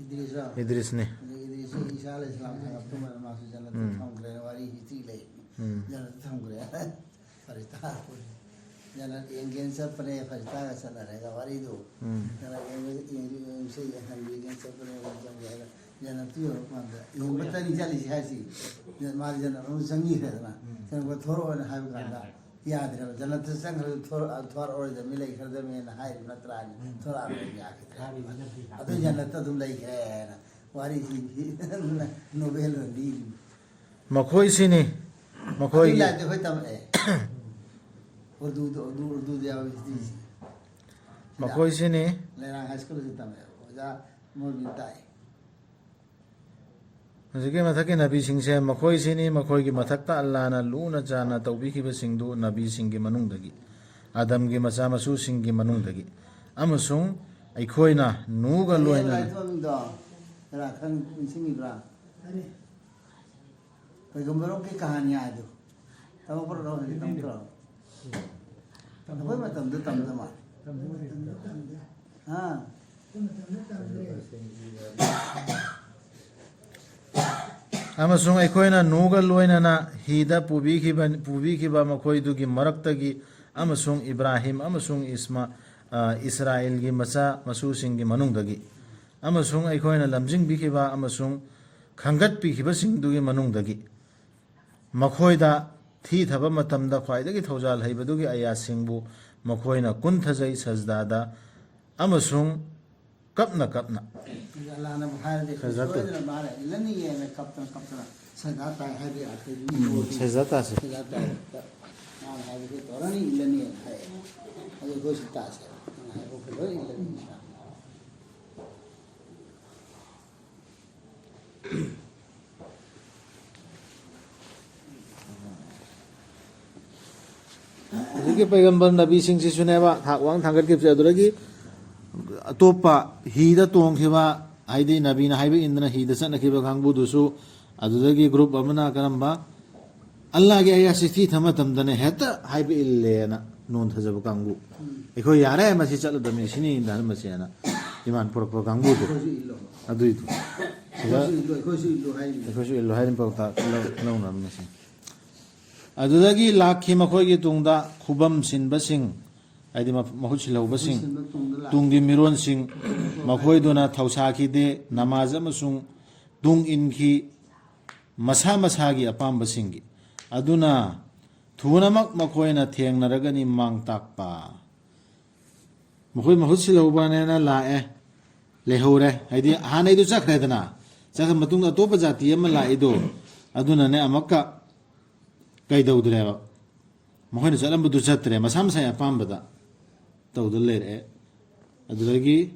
ꯏꯗ꯭ꯔꯤꯁꯔꯣ? ꯏꯗ꯭ꯔꯤꯁꯅꯤ꯫ ꯑꯗꯨ ꯏꯗ꯭ꯔꯤꯁ ꯏꯁꯥ ꯑꯂꯩꯍꯤꯁꯁꯂꯥꯝ ꯊꯥꯡꯒꯠꯄ ꯃꯇꯝꯗ ꯃꯥꯁꯨ ꯖꯟꯅꯠꯇ ꯎꯝ꯫ ꯊꯝꯈ꯭ꯔꯦꯅ ꯋꯥꯔꯤ ꯍꯤꯁꯇ꯭ꯔꯤ ꯂꯩ꯫ ꯎꯝ꯫ ꯖꯟꯅꯠꯇ ꯊꯝꯈ꯭ꯔꯦ꯫ ꯐꯔꯤꯁꯇꯥ꯫ ꯖꯟꯅꯠ ꯌꯦꯡꯒꯦꯅ ꯆꯠꯄꯅꯦ ꯐꯔꯤꯁꯇꯥꯒ ꯆꯠꯅꯔꯒ ꯋꯥꯔꯤꯗꯨ꯫ ꯎꯝ꯫ ꯖꯟꯅꯠ ꯌꯦꯡꯕ-, ꯌꯦꯡ-, ꯌꯦꯡꯁꯦ ꯌꯦꯡꯍꯟꯕꯤꯒꯦꯅ ꯆꯠꯄꯅꯦ ꯆꯪꯒꯦ ꯍꯥꯏꯔꯒ ꯖꯟꯅꯠꯇꯨ ꯌꯧꯔꯀꯥꯟꯗ ꯌꯦꯡꯕꯇꯅꯤ ꯆꯠꯂꯤꯁꯦ ꯍꯥꯏꯁꯤ꯫ ꯃꯥꯗꯤ ꯖꯟꯅꯠ ꯑꯃꯨꯛ ꯆꯪꯈꯤꯈ꯭ꯔꯦꯗꯅ꯫ ꯆꯪꯕ ꯊꯣꯔꯛꯑꯣꯅ ꯍꯥꯏꯕ ꯀꯥꯟꯗ ꯌꯥꯗ꯭ꯔꯦꯕ꯫ ꯖꯟꯅꯠꯇ ꯆꯪꯈ꯭ꯔꯁꯨ ꯊꯣꯔꯛ-, ꯊꯣꯔꯛꯑꯔꯣꯏꯗꯕꯅꯤ ꯂꯩꯈ꯭ꯔꯗꯕꯅꯦꯅ ꯍꯥꯏꯔꯤꯕ ꯅꯠꯇ꯭ꯔꯥ ꯍꯥꯏꯅ ꯊꯣꯔꯛꯑꯔꯣꯏ ꯌꯥꯈꯤꯗ꯭ꯔꯦ꯫ ꯑꯗꯨ ꯖꯟꯅꯠꯇ ꯑꯗꯨꯝ ꯂꯩꯈ꯭ꯔꯦꯅ ꯋꯥꯔꯤꯁꯤ ꯅꯣꯕꯦꯜ ꯑꯣꯏꯅ ꯂꯤꯔꯤꯅꯤ꯫ ꯃꯈꯣꯏꯁꯤꯅꯤ꯫ ꯑꯗꯨ ꯃꯈꯣꯏꯒꯤ ꯂꯥꯏꯔꯤꯛꯇꯤ ꯑꯩꯈꯣꯏ ꯇꯝꯃꯛꯑꯦ꯫ ꯎꯔꯗꯨꯗ, ꯎꯔꯗꯨ, ꯎꯔꯗꯨꯗ ꯌꯥꯎꯋꯤ ꯍꯤꯁꯇ꯭ꯔꯤꯁꯤ꯫ ꯃꯈꯣꯏꯁꯤꯅꯤ꯫ ꯂꯩꯔꯥꯡ ꯍꯥꯏ ꯁ꯭ꯀꯨꯜꯗꯁꯨ ꯇꯝꯃꯛꯑꯦ꯫ ꯑꯣꯖꯥ ꯃꯣꯔꯕꯤꯟ ꯇꯥꯛꯑꯦ꯫ ꯍꯧꯖꯤꯛꯀꯤ ꯃꯊꯛꯀꯤ ꯅꯕꯤꯁꯤꯡꯁꯦ ꯃꯈꯣꯏꯁꯤꯅꯤ, ꯃꯈꯣꯏꯒꯤ ꯃꯊꯛꯇ ꯑꯜꯂꯥꯅ ꯂꯨꯅ ꯆꯥꯟꯅ ꯇꯧꯕꯤꯈꯤꯕꯁꯤꯡꯗꯨ ꯅꯕꯤꯁꯤꯡꯒꯤ ꯃꯅꯨꯡꯗꯒꯤ, ꯑꯗꯝꯒꯤ ꯃꯆꯥ ꯃꯁꯨꯁꯤꯡꯒꯤ ꯃꯅꯨꯡꯗꯒꯤ, ꯑꯃꯁꯨꯡ ꯑꯩꯈꯣꯏꯅ ꯅꯨꯒ ꯂꯣꯏꯅꯅ ꯂꯥꯏꯊꯣꯛꯑꯝꯃꯤꯗꯣ ꯀꯅꯥ ꯈꯪ ꯅꯤꯡꯁꯤꯡꯉꯤꯕ꯭ꯔꯥ? ꯄꯩꯒꯝꯕꯔꯣꯝꯒꯤ ꯀꯍꯥꯅꯤ ꯍꯥꯏꯗꯣ ꯇꯝꯃꯛꯄ꯭ꯔꯣ? ꯍꯧꯖꯤꯛ ꯇꯝꯃꯛꯇ꯭ꯔꯣ? ꯑꯩꯈꯣꯏ ꯃꯇꯝꯗ ꯇꯝꯗ ꯃꯥꯜꯂꯦ꯫ ꯍꯥ? ꯑꯃꯁꯨꯡ ꯑꯩꯈꯣꯏꯅ ꯅꯨꯒ ꯂꯣꯏꯅꯅ ꯍꯤꯗ ꯄꯨꯕꯤꯈꯤꯕ, ꯄꯨꯕꯤꯈꯤꯕ ꯃꯈꯣꯏꯗꯨꯒꯤ ꯃꯔꯛꯇꯒꯤ ꯑꯃꯁꯨꯡ ꯏꯕ꯭ꯔꯥꯍꯤꯝ ꯑꯃꯁꯨꯡ ꯏꯁꯃꯥ-, ꯑ, ꯏꯁꯔꯥꯏꯜꯒꯤ ꯃꯆꯥ ꯃꯁꯨꯁꯤꯡꯒꯤ ꯃꯅꯨꯡꯗꯒꯤ ꯑꯃꯁꯨꯡ ꯑꯩꯈꯣꯏꯅ ꯂꯝꯖꯤꯡꯕꯤꯈꯤꯕ ꯑꯃꯁꯨꯡ ꯈꯟꯒꯠꯄꯤꯈꯤꯕꯁꯤꯡꯗꯨꯒꯤ ꯃꯅꯨꯡꯗꯒꯤ ꯃꯈꯣꯏꯗ ꯊꯤꯊꯕ ꯃꯇꯝꯗ ꯈ꯭ꯋꯥꯏꯗꯒꯤ ꯊꯧꯖꯥꯜ ꯍꯩꯕꯗꯨꯒꯤ ꯑꯌꯥꯁꯤꯡꯕꯨ ꯃꯈꯣꯏꯅ ꯀꯨꯟꯊꯖꯩ ꯁꯖꯗꯥꯗ ꯑꯃꯁꯨꯡ ꯀꯞꯅ ꯀꯞꯅ꯫ ꯑꯗꯨ ꯑꯜꯂꯥꯅꯕꯨ ꯍꯥꯏꯔꯗꯤ ꯑꯩꯈꯣꯏ ꯁꯖꯗꯥ ꯇꯧ꯫ ꯁꯣꯏꯗꯅ ꯃꯥꯅ ꯏꯜꯂꯅꯤ ꯍꯥꯏꯅ ꯀꯞꯇꯅ ꯀꯞꯇꯅ ꯁꯖꯗꯥ ꯇꯥꯏ ꯍꯥꯏꯕ ꯌꯥꯗꯦ꯫ ꯎꯝ, ꯁꯖꯗꯥ ꯇꯥꯁꯦ꯫ ꯁꯖꯗꯥ ꯇꯥꯏ꯫ ꯃꯥꯅ ꯍꯥꯏꯕꯗꯤ ꯇꯧꯔꯅꯤ ꯏꯜꯂꯅꯤ ꯍꯥꯏ꯫ ꯑꯗꯨ ꯑꯩꯈꯣꯏꯁꯨ ꯇꯥꯁꯦ꯫ ꯃꯥꯅ ꯍꯥꯏꯕ ꯑꯩꯈꯣꯏ ꯂꯣꯏ ꯏꯜꯂꯅꯤ꯫ ꯍꯧꯖꯤꯛꯀꯤ ꯄꯩꯒꯝꯕꯔ ꯅꯕꯤꯁꯤꯡꯁꯤꯁꯨꯅꯦꯕ ꯊꯥꯛ ꯋꯥꯡ ꯊꯥꯡꯒꯠꯈꯤꯕꯁꯦ꯫ ꯑꯗꯨꯗꯒꯤ ꯑꯇꯣꯞꯄ ꯍꯤꯗ ꯇꯣꯡꯈꯤꯕ, ꯍꯥꯏꯗꯤ ꯅꯕꯤꯅ ꯍꯥꯏꯕ ꯏꯟꯗꯅ ꯍꯤꯗ ꯆꯠꯅꯈꯤꯕ ꯀꯥꯡꯕꯨꯗꯨꯁꯨ ꯑꯗꯨꯗꯒꯤ ꯒ꯭ꯔꯨꯞ ꯑꯃꯅ ꯀꯔꯝꯕ ꯑꯜꯂꯥꯒꯤ ꯑꯌꯥꯁꯤ ꯊꯤꯊ ꯃꯇꯝꯗꯅꯦ ꯍꯦꯛꯇ ꯍꯥꯏꯕ ꯏꯜꯂꯦꯅ ꯅꯣꯟꯊꯖꯕ ꯀꯥꯡꯕꯨ, ꯑꯩꯈꯣꯏ ꯌꯥꯔꯦ, ꯃꯁꯤ ꯆꯠꯂꯗꯕꯅꯤ, ꯁꯤꯅꯤ ꯙꯔꯃꯁꯦꯅ ꯏꯃꯥꯟ ꯄꯨꯔꯛꯄ ꯀꯥꯡꯕꯨꯗꯣ, ꯑꯩꯈꯣꯏꯁꯨ ꯏꯜꯂꯣ, ꯑꯗꯨꯏꯗꯣ ꯁꯤꯗ ꯑꯩꯈꯣꯏꯁꯨ ꯏꯜꯂꯣ, ꯑꯩꯈꯣꯏꯁꯨ ꯏꯜꯂꯣ ꯍꯥꯏꯔꯤꯅꯦ꯫ ꯑꯩꯈꯣꯏꯁꯨ ꯏꯜꯂꯨ ꯍꯥꯏꯔꯤꯕ ꯄꯥꯎꯇꯥꯛ ꯂꯧ- ꯂꯧꯅꯕ ꯃꯁꯤ꯫ ꯑꯗꯨꯗꯒꯤ ꯂꯥꯛꯈꯤ ꯃꯈꯣꯏꯒꯤ ꯇꯨꯡꯗ ꯈꯨꯕꯝ ꯁꯤꯟꯕꯁꯤꯡ, ꯍꯥꯏꯗꯤ ꯃ- ꯃꯍꯨꯠ ꯁꯤꯜꯍꯧꯕꯁꯤꯡ, ꯁꯤꯟꯕ ꯇꯨꯡꯗ ꯂꯥꯛ- ꯇꯨꯡꯒꯤ ꯃꯤꯔꯣꯟꯁꯤꯡ, ꯃꯈꯣꯏꯗꯨꯅ ꯊꯧꯁꯥꯈꯤꯗꯦ, ꯅꯃꯥꯖ ꯑꯃꯁꯨꯡ ꯇꯨꯡ ꯏꯟꯈꯤ, ꯃꯁꯥ ꯃꯁꯥꯒꯤ ꯑꯄꯥꯝꯕꯁꯤꯡꯒꯤ꯫ ꯑꯗꯨꯅ ꯊꯨꯅꯃꯛ ꯃꯈꯣꯏꯅ ꯊꯦꯡꯅꯔꯒꯅꯤ ꯃꯥꯡ ꯇꯥꯛꯄ꯫ ꯃꯈꯣꯏ ꯃꯍꯨꯠ ꯁꯤꯜꯍꯧꯕꯅꯦꯅ ꯂꯥꯛꯑꯦ, ꯂꯩꯍꯧꯔꯦ, ꯍꯥꯏꯗꯤ ꯍꯥꯟꯅꯩꯗꯨ ꯆꯠꯈ꯭ꯔꯦꯗꯅ, ꯆꯠꯈ꯭ꯔ ꯃꯇꯨꯡꯗ ꯑꯇꯣꯞꯄ ꯖꯥꯇꯤ ꯑꯃ ꯂꯥꯛꯏꯗꯣ, ꯑꯗꯨꯅꯅꯦ ꯑꯃꯨꯛꯀ ꯀꯩꯗꯧꯗ꯭ꯔꯦꯕ, ꯃꯈꯣꯏꯅ ꯆꯠꯂꯝꯕꯗꯨ ꯆꯠꯇ꯭ꯔꯦ, ꯃꯁꯥ ꯃꯁꯥꯒꯤ ꯑꯄꯥꯝꯕꯗ ꯇꯧꯗ ꯂꯩꯔꯛꯑꯦ꯫ ꯑꯗꯨꯗꯒꯤ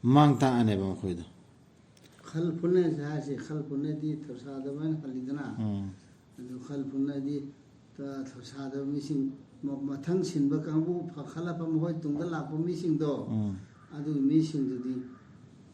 ꯃꯥꯡ ꯇꯥꯛꯑꯅꯦꯕ ꯃꯈꯣꯏꯗꯣ꯫ ꯈꯜ ꯄꯨꯟꯅ ꯍꯥꯏꯁꯦ, ꯈꯜ ꯄꯨꯟꯅꯗꯤ ꯊꯧꯁꯥꯗꯕ ꯍꯥꯏꯅ ꯈꯜꯂꯤꯗꯅ꯫ ꯎꯝ꯫ ꯑꯗꯨ ꯈꯜ ꯄꯨꯟꯅꯗꯤ ꯊꯧꯁꯥꯗꯕ ꯃꯤꯁꯤꯡ, ꯃ- ꯃꯊꯪ ꯁꯤꯟꯕ ꯀꯥꯡꯕꯨ, ꯈꯜꯂꯛꯄ ꯃꯈꯣꯏ ꯇꯨꯡꯗ ꯂꯥꯛꯄ ꯃꯤꯁꯤꯡꯗꯣ, ꯎꯝ꯫ ꯑꯗꯨꯒꯤ ꯃꯤꯁꯤꯡꯗꯨꯗꯤ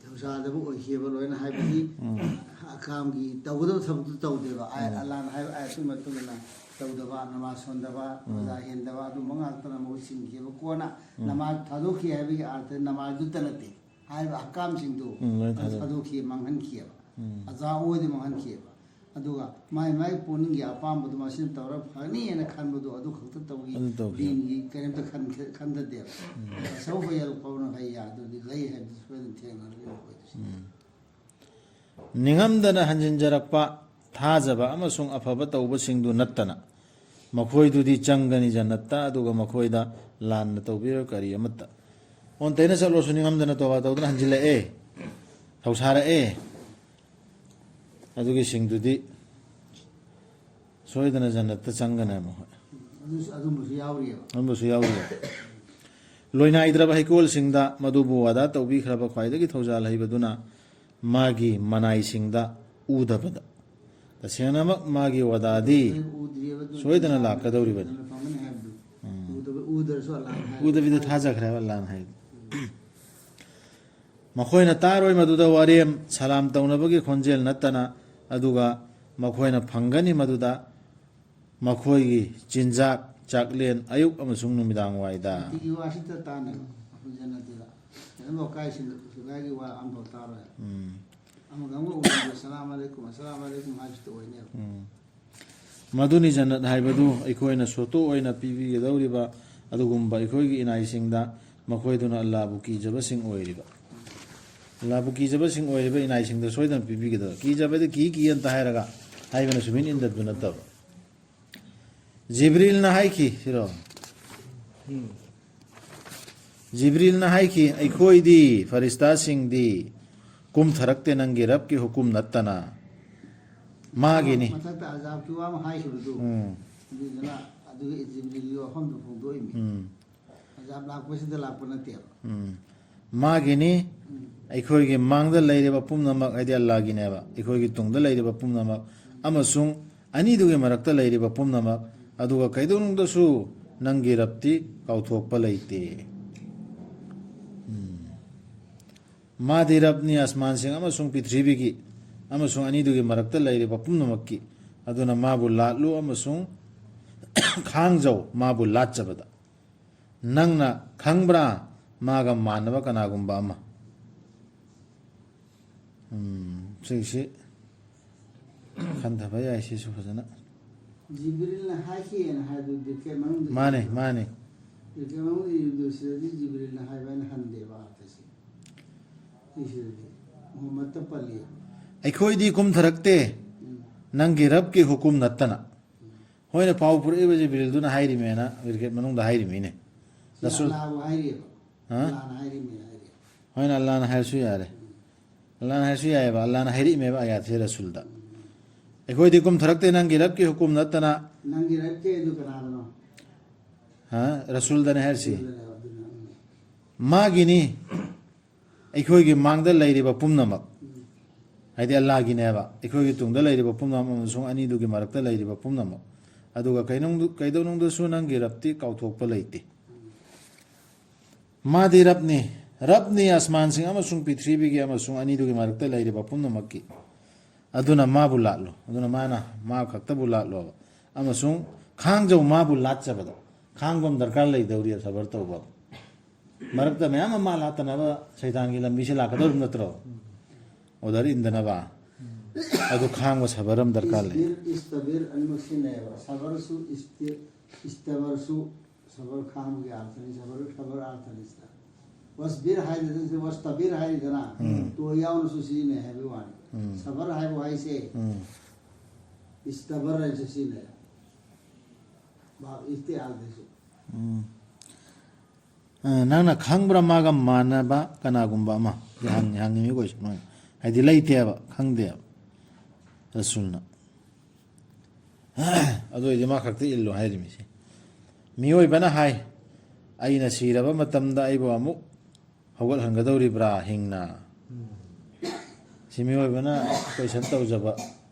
ꯊꯧꯁꯥꯗꯕ ꯑꯣꯏꯈꯤꯕ ꯂꯣꯏꯅ, ꯍꯥꯏꯕꯗꯤ ꯎꯝ꯫ ꯍꯛꯀꯥꯝꯒꯤ ꯇꯧꯒꯗꯕ ꯊꯕꯛꯇꯨ ꯇꯧꯗꯦꯕ꯫ ꯑꯥꯏ- ꯑꯂꯥꯟ ꯍꯥꯏꯕ ꯑꯥꯌꯠꯇꯨꯒꯤ ꯃꯇꯨꯡ ꯏꯟꯅ ꯇꯧꯗꯕ, ꯅꯃꯥꯖ ꯁꯣꯟꯗꯕ, ꯔꯣꯖꯥ ꯍꯦꯟꯗꯕ, ꯑꯗꯨꯝꯕ ꯉꯥꯛꯇꯅ ꯃꯍꯨꯠ ꯁꯤꯟꯈꯤꯕ꯫ ꯀꯣꯟꯅ ꯅꯃꯥꯖ ꯊꯥꯗꯣꯛꯈꯤ ꯍꯥꯏꯕꯒꯤ ꯑꯥꯔꯊ ꯅꯃꯥꯖꯗꯨꯇ ꯅꯠꯇꯦ, ꯍꯥꯏꯔꯤꯕ ꯍꯛꯀꯥꯝꯁꯤꯡꯗꯨ ꯎꯝ, ꯂꯣꯏ ꯑꯗꯨ ꯊꯥꯗꯣꯛ- ꯊꯥꯗꯣꯛꯈꯤ, ꯃꯥꯡꯍꯟꯈꯤꯑꯕ꯫ ꯎꯝ꯫ ꯑꯖꯥ ꯑꯣꯏꯗꯤ ꯃꯥꯡꯍꯟꯈꯤꯑꯕ꯫ ꯑꯗꯨꯒ ꯃꯥꯏ ꯃꯥꯏ ꯄꯨꯛꯅꯤꯡꯒꯤ ꯑꯄꯥꯝꯕꯗꯨ ꯃꯁꯤꯅ ꯇꯧꯔ ꯐꯒꯅꯤ ꯍꯥꯏꯅ ꯈꯟꯕꯗꯣ ꯑꯗꯨ ꯈꯛꯇ ꯇꯧꯈꯤ꯫ ꯑꯗꯨ ꯇꯧꯈꯤ꯫ ꯗꯤꯟꯒꯤ ꯀꯔꯤꯝꯇ ꯈꯟ- ꯈꯟꯊꯗꯦꯕ꯫ ꯁꯧꯐ ꯌꯜꯀꯧꯅ ꯍꯩꯌꯥ ꯑꯗꯨꯗꯤ ꯂꯩ ꯍꯥꯏꯕꯗꯨ ꯁꯣꯏꯗꯅ ꯊꯦꯡꯅꯔꯒ ꯑꯩꯈꯣꯏꯗꯁꯨ꯫ ꯎꯝ꯫ ꯅꯤꯡꯉꯝꯗꯅ ꯍꯟꯖꯤꯟꯖꯔꯛꯄ ꯊꯥꯖꯕ ꯑꯃꯁꯨꯡ ꯑꯐꯕ ꯇꯧꯕꯁꯤꯡꯗꯨ ꯅꯠꯇꯅ ꯃꯈꯣꯏꯗꯨꯗꯤ ꯆꯪꯒꯅꯤ ꯖꯟꯅꯠꯇ, ꯑꯗꯨꯒ ꯃꯈꯣꯏꯗ ꯂꯥꯟꯅ ꯇꯧꯕꯤꯔꯣꯏ ꯀꯔꯤ ꯑꯃꯠꯇ꯫ ꯑꯣꯟ ꯇꯩꯅ ꯆꯠꯂꯣꯁꯨ ꯅꯤꯡꯉꯝꯗꯅ ꯇꯣꯕꯥ ꯇꯧꯗꯅ ꯍꯟꯖꯤꯜꯂꯛꯑꯦ, ꯊꯧꯁꯥꯔꯛꯑꯦ, ꯑꯗꯨꯒꯤꯁꯤꯡꯗꯨꯗꯤ ꯁꯣꯏꯗꯅ ꯖꯟꯅꯠꯇ ꯆꯪꯒꯅꯤ ꯃꯈꯣꯏ꯫ ꯑꯗꯨꯁꯨ, ꯑꯗꯨꯝꯕꯁꯨ ꯌꯥꯎꯔꯤꯑꯕ꯫ ꯑꯗꯨꯝꯕꯁꯨ ꯌꯥꯎꯔꯤ꯫ ꯂꯣꯏꯅꯥꯏꯗ꯭ꯔꯕ ꯍꯩꯀꯣꯜꯁꯤꯡꯗ ꯃꯗꯨꯕꯨ ꯋꯥꯗꯥ ꯇꯧꯕꯤꯈ꯭ꯔꯕ ꯈ꯭ꯋꯥꯏꯗꯒꯤ ꯊꯧꯖꯥꯜ ꯍꯩꯕꯗꯨꯅ ꯃꯥꯒꯤ ꯃꯅꯥꯏꯁꯤꯡꯗ ꯎꯗꯕꯗ꯫ ꯇꯁꯦꯡꯅꯃꯛ ꯃꯥꯒꯤ ꯋꯥꯗꯥꯗꯤ ꯎꯗ꯭ꯔꯤꯑꯕ ꯑꯗꯨ ꯁꯣꯏꯗꯅ ꯂꯥꯛꯀꯗꯧꯔꯤꯕꯅꯤ꯫ ꯐꯪꯒꯅꯤ ꯍꯥꯏꯕꯗꯨ꯫ ꯎꯝ꯫ ꯎꯗꯕ- ꯎꯗ꯭ꯔꯁꯨ ꯑꯂꯥꯟ ꯍꯥꯏ- ꯎꯗꯕꯤꯗ ꯊꯥꯖꯈ꯭ꯔꯦꯕ ꯂꯥꯟ ꯍꯥꯏꯗꯤ꯫ ꯃꯈꯣꯏꯅ ꯇꯥꯔꯣꯏ ꯃꯗꯨꯗ ꯋꯥꯔꯦꯝ ꯁꯂꯥꯝ ꯇꯧꯅꯕꯒꯤ ꯈꯣꯟꯖꯦꯜ ꯅꯠꯇꯅ, ꯑꯗꯨꯒ ꯃꯈꯣꯏꯅ ꯐꯪꯒꯅꯤ ꯃꯗꯨꯗ ꯃꯈꯣꯏꯒꯤ ꯆꯤꯟꯖꯥꯛ ꯆꯥꯛꯂꯦꯟ ꯑꯌꯨꯛ ꯑꯃꯁꯨꯡ ꯅꯨꯃꯤꯗꯥꯡ ꯋꯥꯏꯗ꯫ ꯅꯨꯡꯇꯤꯒꯤ ꯋꯥꯁꯤꯇ ꯇꯥꯅꯦꯕ ꯑꯩꯈꯣꯏ ꯖꯟꯅꯇꯤꯗ꯫ ꯀꯩꯅꯣꯝ ꯀꯥꯏꯁꯤꯡꯗ ꯁꯨꯒꯥꯏꯒꯤ ꯋꯥ ꯑꯝꯐꯥꯎ ꯇꯥꯔꯣꯏ꯫ ꯎꯝ꯫ ꯑꯃꯒ ꯑꯃꯒ ꯎꯅꯕꯗ "ꯑꯁꯂꯥꯝ ꯑꯂꯩꯀꯨꯝ, ꯑꯁꯂꯥꯝ ꯑꯂꯩꯀꯨꯝ" ꯍꯥꯏꯕꯁꯤꯗ ꯑꯣꯏꯅꯦꯕ꯫ ꯎꯝ꯫ ꯃꯗꯨꯅꯤ ꯖꯟꯅꯠ ꯍꯥꯏꯕꯗꯨ, ꯑꯩꯈꯣꯏꯅ ꯁꯣꯇꯣ ꯑꯣꯏꯅ ꯄꯤꯕꯤꯒꯗꯧꯔꯤꯕ ꯑꯗꯨꯒꯨꯝꯕ ꯑꯩꯈꯣꯏꯒꯤ ꯏꯅꯥꯏꯁꯤꯡꯗ, ꯃꯈꯣꯏꯗꯨꯅ ꯑꯜꯂꯥꯕꯨ ꯀꯤꯖꯕꯁꯤꯡ ꯑꯣꯏꯔꯤꯕ꯫ ꯑꯜꯂꯥꯕꯨ ꯀꯤꯖꯕꯁꯤꯡ ꯑꯣꯏꯔꯤꯕ ꯏꯅꯥꯏꯁꯤꯡꯗ ꯁꯣꯏꯗꯅ ꯄꯤꯕꯤꯒꯗꯕ꯫ ꯀꯤꯖꯕꯗꯤ "ꯀꯤ ꯀꯤ" ꯑꯝꯇ ꯍꯥꯏꯔꯒ ꯍꯥꯏꯕꯅ ꯁꯨꯃꯤꯟ ꯏꯟꯗꯕꯗꯨ ꯅꯠꯇꯕ꯫ ꯖꯤꯕ꯭ꯔꯤꯜꯅ ꯍꯥꯏꯈꯤ, ꯁꯤꯔꯣ? ꯖꯤꯕ꯭ꯔꯤꯜꯅ ꯍꯥꯏꯈꯤ, "ꯑꯩꯈꯣꯏꯗꯤ, ꯐꯔꯤꯁꯇꯥꯁꯤꯡꯗꯤ, ꯀꯨꯝꯊꯔꯛꯇꯦ ꯅꯪꯒꯤ ꯔꯕꯀꯤ ꯍꯨꯀꯨꯝ ꯅꯠꯇꯅ"꯫ ꯃꯥꯒꯤꯅꯤ꯫ ꯃꯊꯛꯇ ꯑꯖꯥꯕꯀꯤ ꯋꯥ ꯑꯃ ꯍꯥꯏꯈꯤꯕꯗꯨ, ꯎꯝ꯫ ꯑꯗꯨꯗꯨꯅ ꯑꯗꯨꯒꯤ ꯖꯤꯕ꯭ꯔꯤꯜꯒꯤ ꯋꯥꯐꯝꯗꯨ ꯐꯣꯡꯗꯣꯛꯏꯃꯤ꯫ ꯎꯝ꯫ ꯑꯖꯥꯕ ꯂꯥꯛꯄꯁꯤꯗ ꯂꯥꯛꯄ ꯅꯠꯇꯦꯕ꯫ ꯎꯝ꯫ ꯃꯥꯒꯤꯅꯤ꯫ ꯎꯝ꯫ ꯑꯩꯈꯣꯏꯒꯤ ꯃꯥꯡꯗ ꯂꯩꯔꯤꯕ ꯄꯨꯝꯅꯃꯛ, ꯍꯥꯏꯗꯤ ꯑꯜꯂꯥꯒꯤꯅꯦꯕ, ꯑꯩꯈꯣꯏꯒꯤ ꯇꯨꯡꯗ ꯂꯩꯔꯤꯕ ꯄꯨꯝꯅꯃꯛ ꯑꯃꯁꯨꯡ ꯑꯅꯤꯗꯨꯒꯤ ꯃꯔꯛꯇ ꯂꯩꯔꯤꯕ ꯄꯨꯝꯅꯃꯛ, ꯑꯗꯨꯒ ꯀꯩꯗꯧꯅꯨꯡꯗꯁꯨ ꯅꯪꯒꯤ ꯔꯕꯇꯤ ꯀꯥꯎꯊꯣꯛꯄ ꯂꯩꯇꯦ꯫ ꯎꯝ꯫ ꯃꯥꯗꯤ ꯔꯕꯅꯤ ꯑꯁꯃꯥꯟꯁꯤꯡ ꯑꯃꯁꯨꯡ ꯄ꯭ꯔꯤꯊꯤꯕꯤꯒꯤ ꯑꯃꯁꯨꯡ ꯑꯅꯤꯗꯨꯒꯤ ꯃꯔꯛꯇ ꯂꯩꯔꯤꯕ ꯄꯨꯝꯅꯃꯛꯀꯤ꯫ ꯑꯗꯨꯅ ꯃꯥꯕꯨ ꯂꯥꯠꯂꯨ ꯑꯃꯁꯨꯡ ꯈꯥꯡꯖꯧ ꯃꯥꯕꯨ ꯂꯥꯠꯆꯕꯗ꯫ ꯅꯪꯅ ꯈꯪꯕ꯭ꯔꯥ ꯃꯥꯒ ꯃꯥꯟꯅꯕ ꯀꯅꯥꯒꯨꯝꯕ ꯑꯃ? ꯎꯝ, ꯁꯤꯒꯤꯁꯤ ꯈꯟꯊꯕ ꯌꯥꯏ, ꯁꯤꯁꯨ ꯐꯖꯅ꯫ ꯖꯤꯕ꯭ꯔꯤꯜꯅ ꯍꯥꯏꯈꯤꯑꯅ ꯍꯥꯏꯕꯗꯨ ꯕ꯭ꯔꯦꯀꯦꯠ ꯃꯅꯨꯡꯗ ꯃꯥꯅꯦ, ꯏꯔꯤꯕ꯫ ꯃꯥꯅꯦ꯫ ꯕ꯭ꯔꯦꯀꯦꯠ ꯃꯅꯨꯡꯗ ꯏꯔꯤꯕꯗꯨ ꯁꯤꯗꯗꯤ ꯖꯤꯕ꯭ꯔꯤꯜꯅ ꯍꯥꯏꯕ ꯍꯥꯏꯅ ꯍꯟꯗꯦꯕ ꯑꯥꯔꯊꯁꯦ꯫ ꯁꯤꯁꯤꯗꯗꯤ ꯃꯨꯍꯝꯃꯗꯇ ꯄꯜꯂꯤ꯫ ꯑꯩꯈꯣꯏꯗꯤ ꯀꯨꯝꯊꯔꯛꯇꯦ ꯎꯝ꯫ ꯅꯪꯒꯤ ꯔꯕꯀꯤ ꯍꯨꯀꯨꯝ ꯅꯠꯇꯅ꯫ ꯍꯣꯏꯅ ꯄꯥꯎ ꯄꯨꯔꯛꯏꯕ ꯖꯤꯕ꯭ꯔꯤꯜꯗꯨꯅ ꯍꯥꯏꯔꯤꯃꯦꯅ ꯕ꯭ꯔꯦꯀꯦꯠ ꯃꯅꯨꯡꯗ ꯍꯥꯏꯔꯤꯃꯤꯅꯦ꯫ ꯁꯤ ꯔꯁꯨꯜ꯫ ꯑꯜꯂꯥꯍꯕꯨ ꯍꯥꯏꯔꯤꯑꯕ꯫ ꯍꯥ? ꯑꯜꯂꯥꯍꯅ ꯍꯥꯏꯔꯤꯃꯦꯅ ꯍꯥꯏꯔꯤ꯫ ꯍꯣꯏꯅ ꯑꯜꯂꯥꯍꯅ ꯍꯥꯏꯔꯁꯨ ꯌꯥꯔꯦ꯫ ꯑꯜꯂꯥꯍꯅ ꯍꯥꯏꯔꯁꯨ ꯌꯥꯏꯑꯕ꯫ ꯑꯜꯂꯥꯍꯅ ꯍꯥꯏꯔꯛꯏꯃꯦꯕ ꯑꯥꯌꯥꯠꯁꯦ ꯔꯁꯨꯜꯗ꯫ "ꯑꯩꯈꯣꯏꯗꯤ ꯀꯨꯝꯊꯔꯛꯇꯦ ꯅꯪꯒꯤ ꯔꯕꯀꯤ ꯍꯨꯀꯨꯝ ꯅꯠꯇꯅ"꯫ ꯅꯪꯒꯤ ꯔꯕꯀꯤ ꯑꯗꯨ ꯀꯅꯥꯗꯅꯣ? ꯍꯥ? ꯔꯁꯨꯜꯗꯅꯦ ꯍꯥꯏꯔꯤꯁꯤ꯫ ꯑꯗꯨꯅ, ꯎꯝ꯫ ꯃꯥꯒꯤꯅꯤ꯫ ꯑꯩꯈꯣꯏꯒꯤ ꯃꯥꯡꯗ ꯂꯩꯔꯤꯕ ꯄꯨꯝꯅꯃꯛ, ꯎꯝ꯫ ꯍꯥꯏꯗꯤ ꯑꯜꯂꯥꯍꯒꯤꯅꯦꯕ, ꯑꯩꯈꯣꯏꯒꯤ ꯇꯨꯡꯗ ꯂꯩꯔꯤꯕ ꯄꯨꯝꯅꯃꯛ ꯑꯃꯁꯨꯡ ꯑꯅꯤꯗꯨꯒꯤ ꯃꯔꯛꯇ ꯂꯩꯔꯤꯕ ꯄꯨꯝꯅꯃꯛ꯫ ꯑꯗꯨꯒ ꯀꯩꯅꯨꯡꯗꯨ-, ꯀꯩꯗꯧꯅꯨꯡꯗꯁꯨ ꯅꯪꯒꯤ ꯔꯕꯇꯤ ꯀꯥꯎꯊꯣꯛꯄ ꯂꯩꯇꯦ꯫ ꯃꯥꯗꯤ ꯔꯕꯅꯤ, ꯔꯕꯅꯤ ꯑꯁꯃꯥꯟꯁꯤꯡ ꯑꯃꯁꯨꯡ ꯄ꯭ꯔꯤꯊꯤꯕꯤꯒꯤ ꯑꯃꯁꯨꯡ ꯑꯅꯤꯗꯨꯒꯤ ꯃꯔꯛꯇ ꯂꯩꯔꯤꯕ ꯄꯨꯝꯅꯃꯛꯀꯤ꯫ ꯑꯗꯨꯅ ꯃꯥꯕꯨ ꯂꯥꯠꯂꯨ, ꯑꯗꯨꯅ ꯃꯥꯅ ꯃꯥ ꯈꯛꯇꯕꯨ ꯂꯥꯠꯂꯣꯕ꯫ ꯑꯃꯁꯨꯡ ꯈꯥꯡꯖꯧ ꯃꯥꯕꯨ ꯂꯥꯠꯆꯕꯗꯣ꯫ ꯈꯥꯡꯕ ꯑꯃ ꯗꯔꯀꯥꯔ ꯂꯩꯗꯧꯔꯤ ꯁꯕꯔ ꯇꯧꯕ꯫ ꯃꯔꯛꯇ ꯃꯌꯥꯝ ꯑꯃ ꯂꯥꯠꯇꯅꯕ ꯁꯩꯇꯥꯟꯒꯤ ꯂꯝꯕꯤꯁꯦ ꯂꯥꯛꯀꯗꯧꯔꯤꯕ ꯅꯠꯇ꯭ꯔꯣ? ꯑꯣꯔꯗꯔ ꯏꯟꯗꯅꯕ꯫ ꯑꯗꯨ ꯈꯥꯡꯕ ꯁꯕꯔ ꯑꯃ ꯗꯔꯀꯥꯔ ꯂꯩ꯫ ꯏꯁꯕꯤꯔ, ꯏꯁꯇꯕꯤꯔ ꯑꯅꯤꯃꯛ ꯁꯤꯖꯤꯟꯅꯩꯌꯦꯕ꯫ ꯁꯕꯔꯁꯨ ꯏꯁꯇꯤ-, ꯏꯁꯇꯕꯔꯁꯨ ꯁꯕꯔ ꯈꯥꯡꯕꯒꯤ ꯑꯥꯔꯊꯅꯤ, ꯁꯕꯔ, ꯁꯕꯔ ꯑꯥꯔꯊꯅꯤ ꯁꯤꯗ꯫ ꯋꯥꯁꯕꯤꯔ ꯍꯥꯏꯔꯤꯗꯅ, ꯋꯥꯁꯇꯕꯤꯔ ꯍꯥꯏꯔꯤꯗꯅ, ꯎꯝ꯫ ꯇꯣ ꯌꯥꯎꯅꯁꯨ ꯁꯤꯖꯤꯟꯅꯩ ꯍꯥꯏꯕꯒꯤ ꯋꯥꯅꯤ꯫ ꯎꯝ꯫ ꯁꯕꯔ ꯍꯥꯏꯕ ꯋꯥꯍꯩꯁꯦ ꯎꯝ꯫ ꯏꯁꯇꯕꯔ ꯍꯥꯏꯅꯁꯨ ꯁꯤꯖꯤꯟꯅꯩ꯫ ꯚꯥꯕ ꯏꯁꯇꯤ ꯑꯥꯔꯊꯁꯨ꯫ ꯎꯝ꯫ ꯑ, ꯅꯪꯅ ꯈꯪꯕ꯭ꯔꯥ ꯃꯥꯒ ꯃꯥꯟꯅꯕ ꯀꯅꯥꯒꯨꯝꯕ ꯑꯃ? ꯁꯤ ꯍꯪꯉꯤ, ꯍꯪꯉꯤ ꯃꯤ question ꯑꯣꯏꯅ꯫ ꯍꯥꯏꯗꯤ ꯂꯩꯇꯦꯕ, ꯈꯪꯗꯦꯕ ꯔꯁꯨꯜꯅ꯫ ꯑꯗꯨ ꯑꯣꯏꯗꯤ ꯃꯥ ꯈꯛꯇ ꯏꯜꯂꯨ ꯍꯥꯏꯔꯤꯃꯤꯁꯦ꯫ ꯃꯤꯑꯣꯏꯕꯅ ꯍꯥꯏ, "ꯑꯩꯅ ꯁꯤꯔꯕ ꯃꯇꯝꯗ ꯑꯩꯕꯨ ꯑꯃꯨꯛ ꯍꯧꯒꯠꯍꯟꯒꯗꯧꯔꯤꯕ꯭ꯔꯥ ꯍꯤꯡꯅ?" ꯁꯤ ꯃꯤꯑꯣꯏꯕꯅ question ꯇꯧꯖꯕ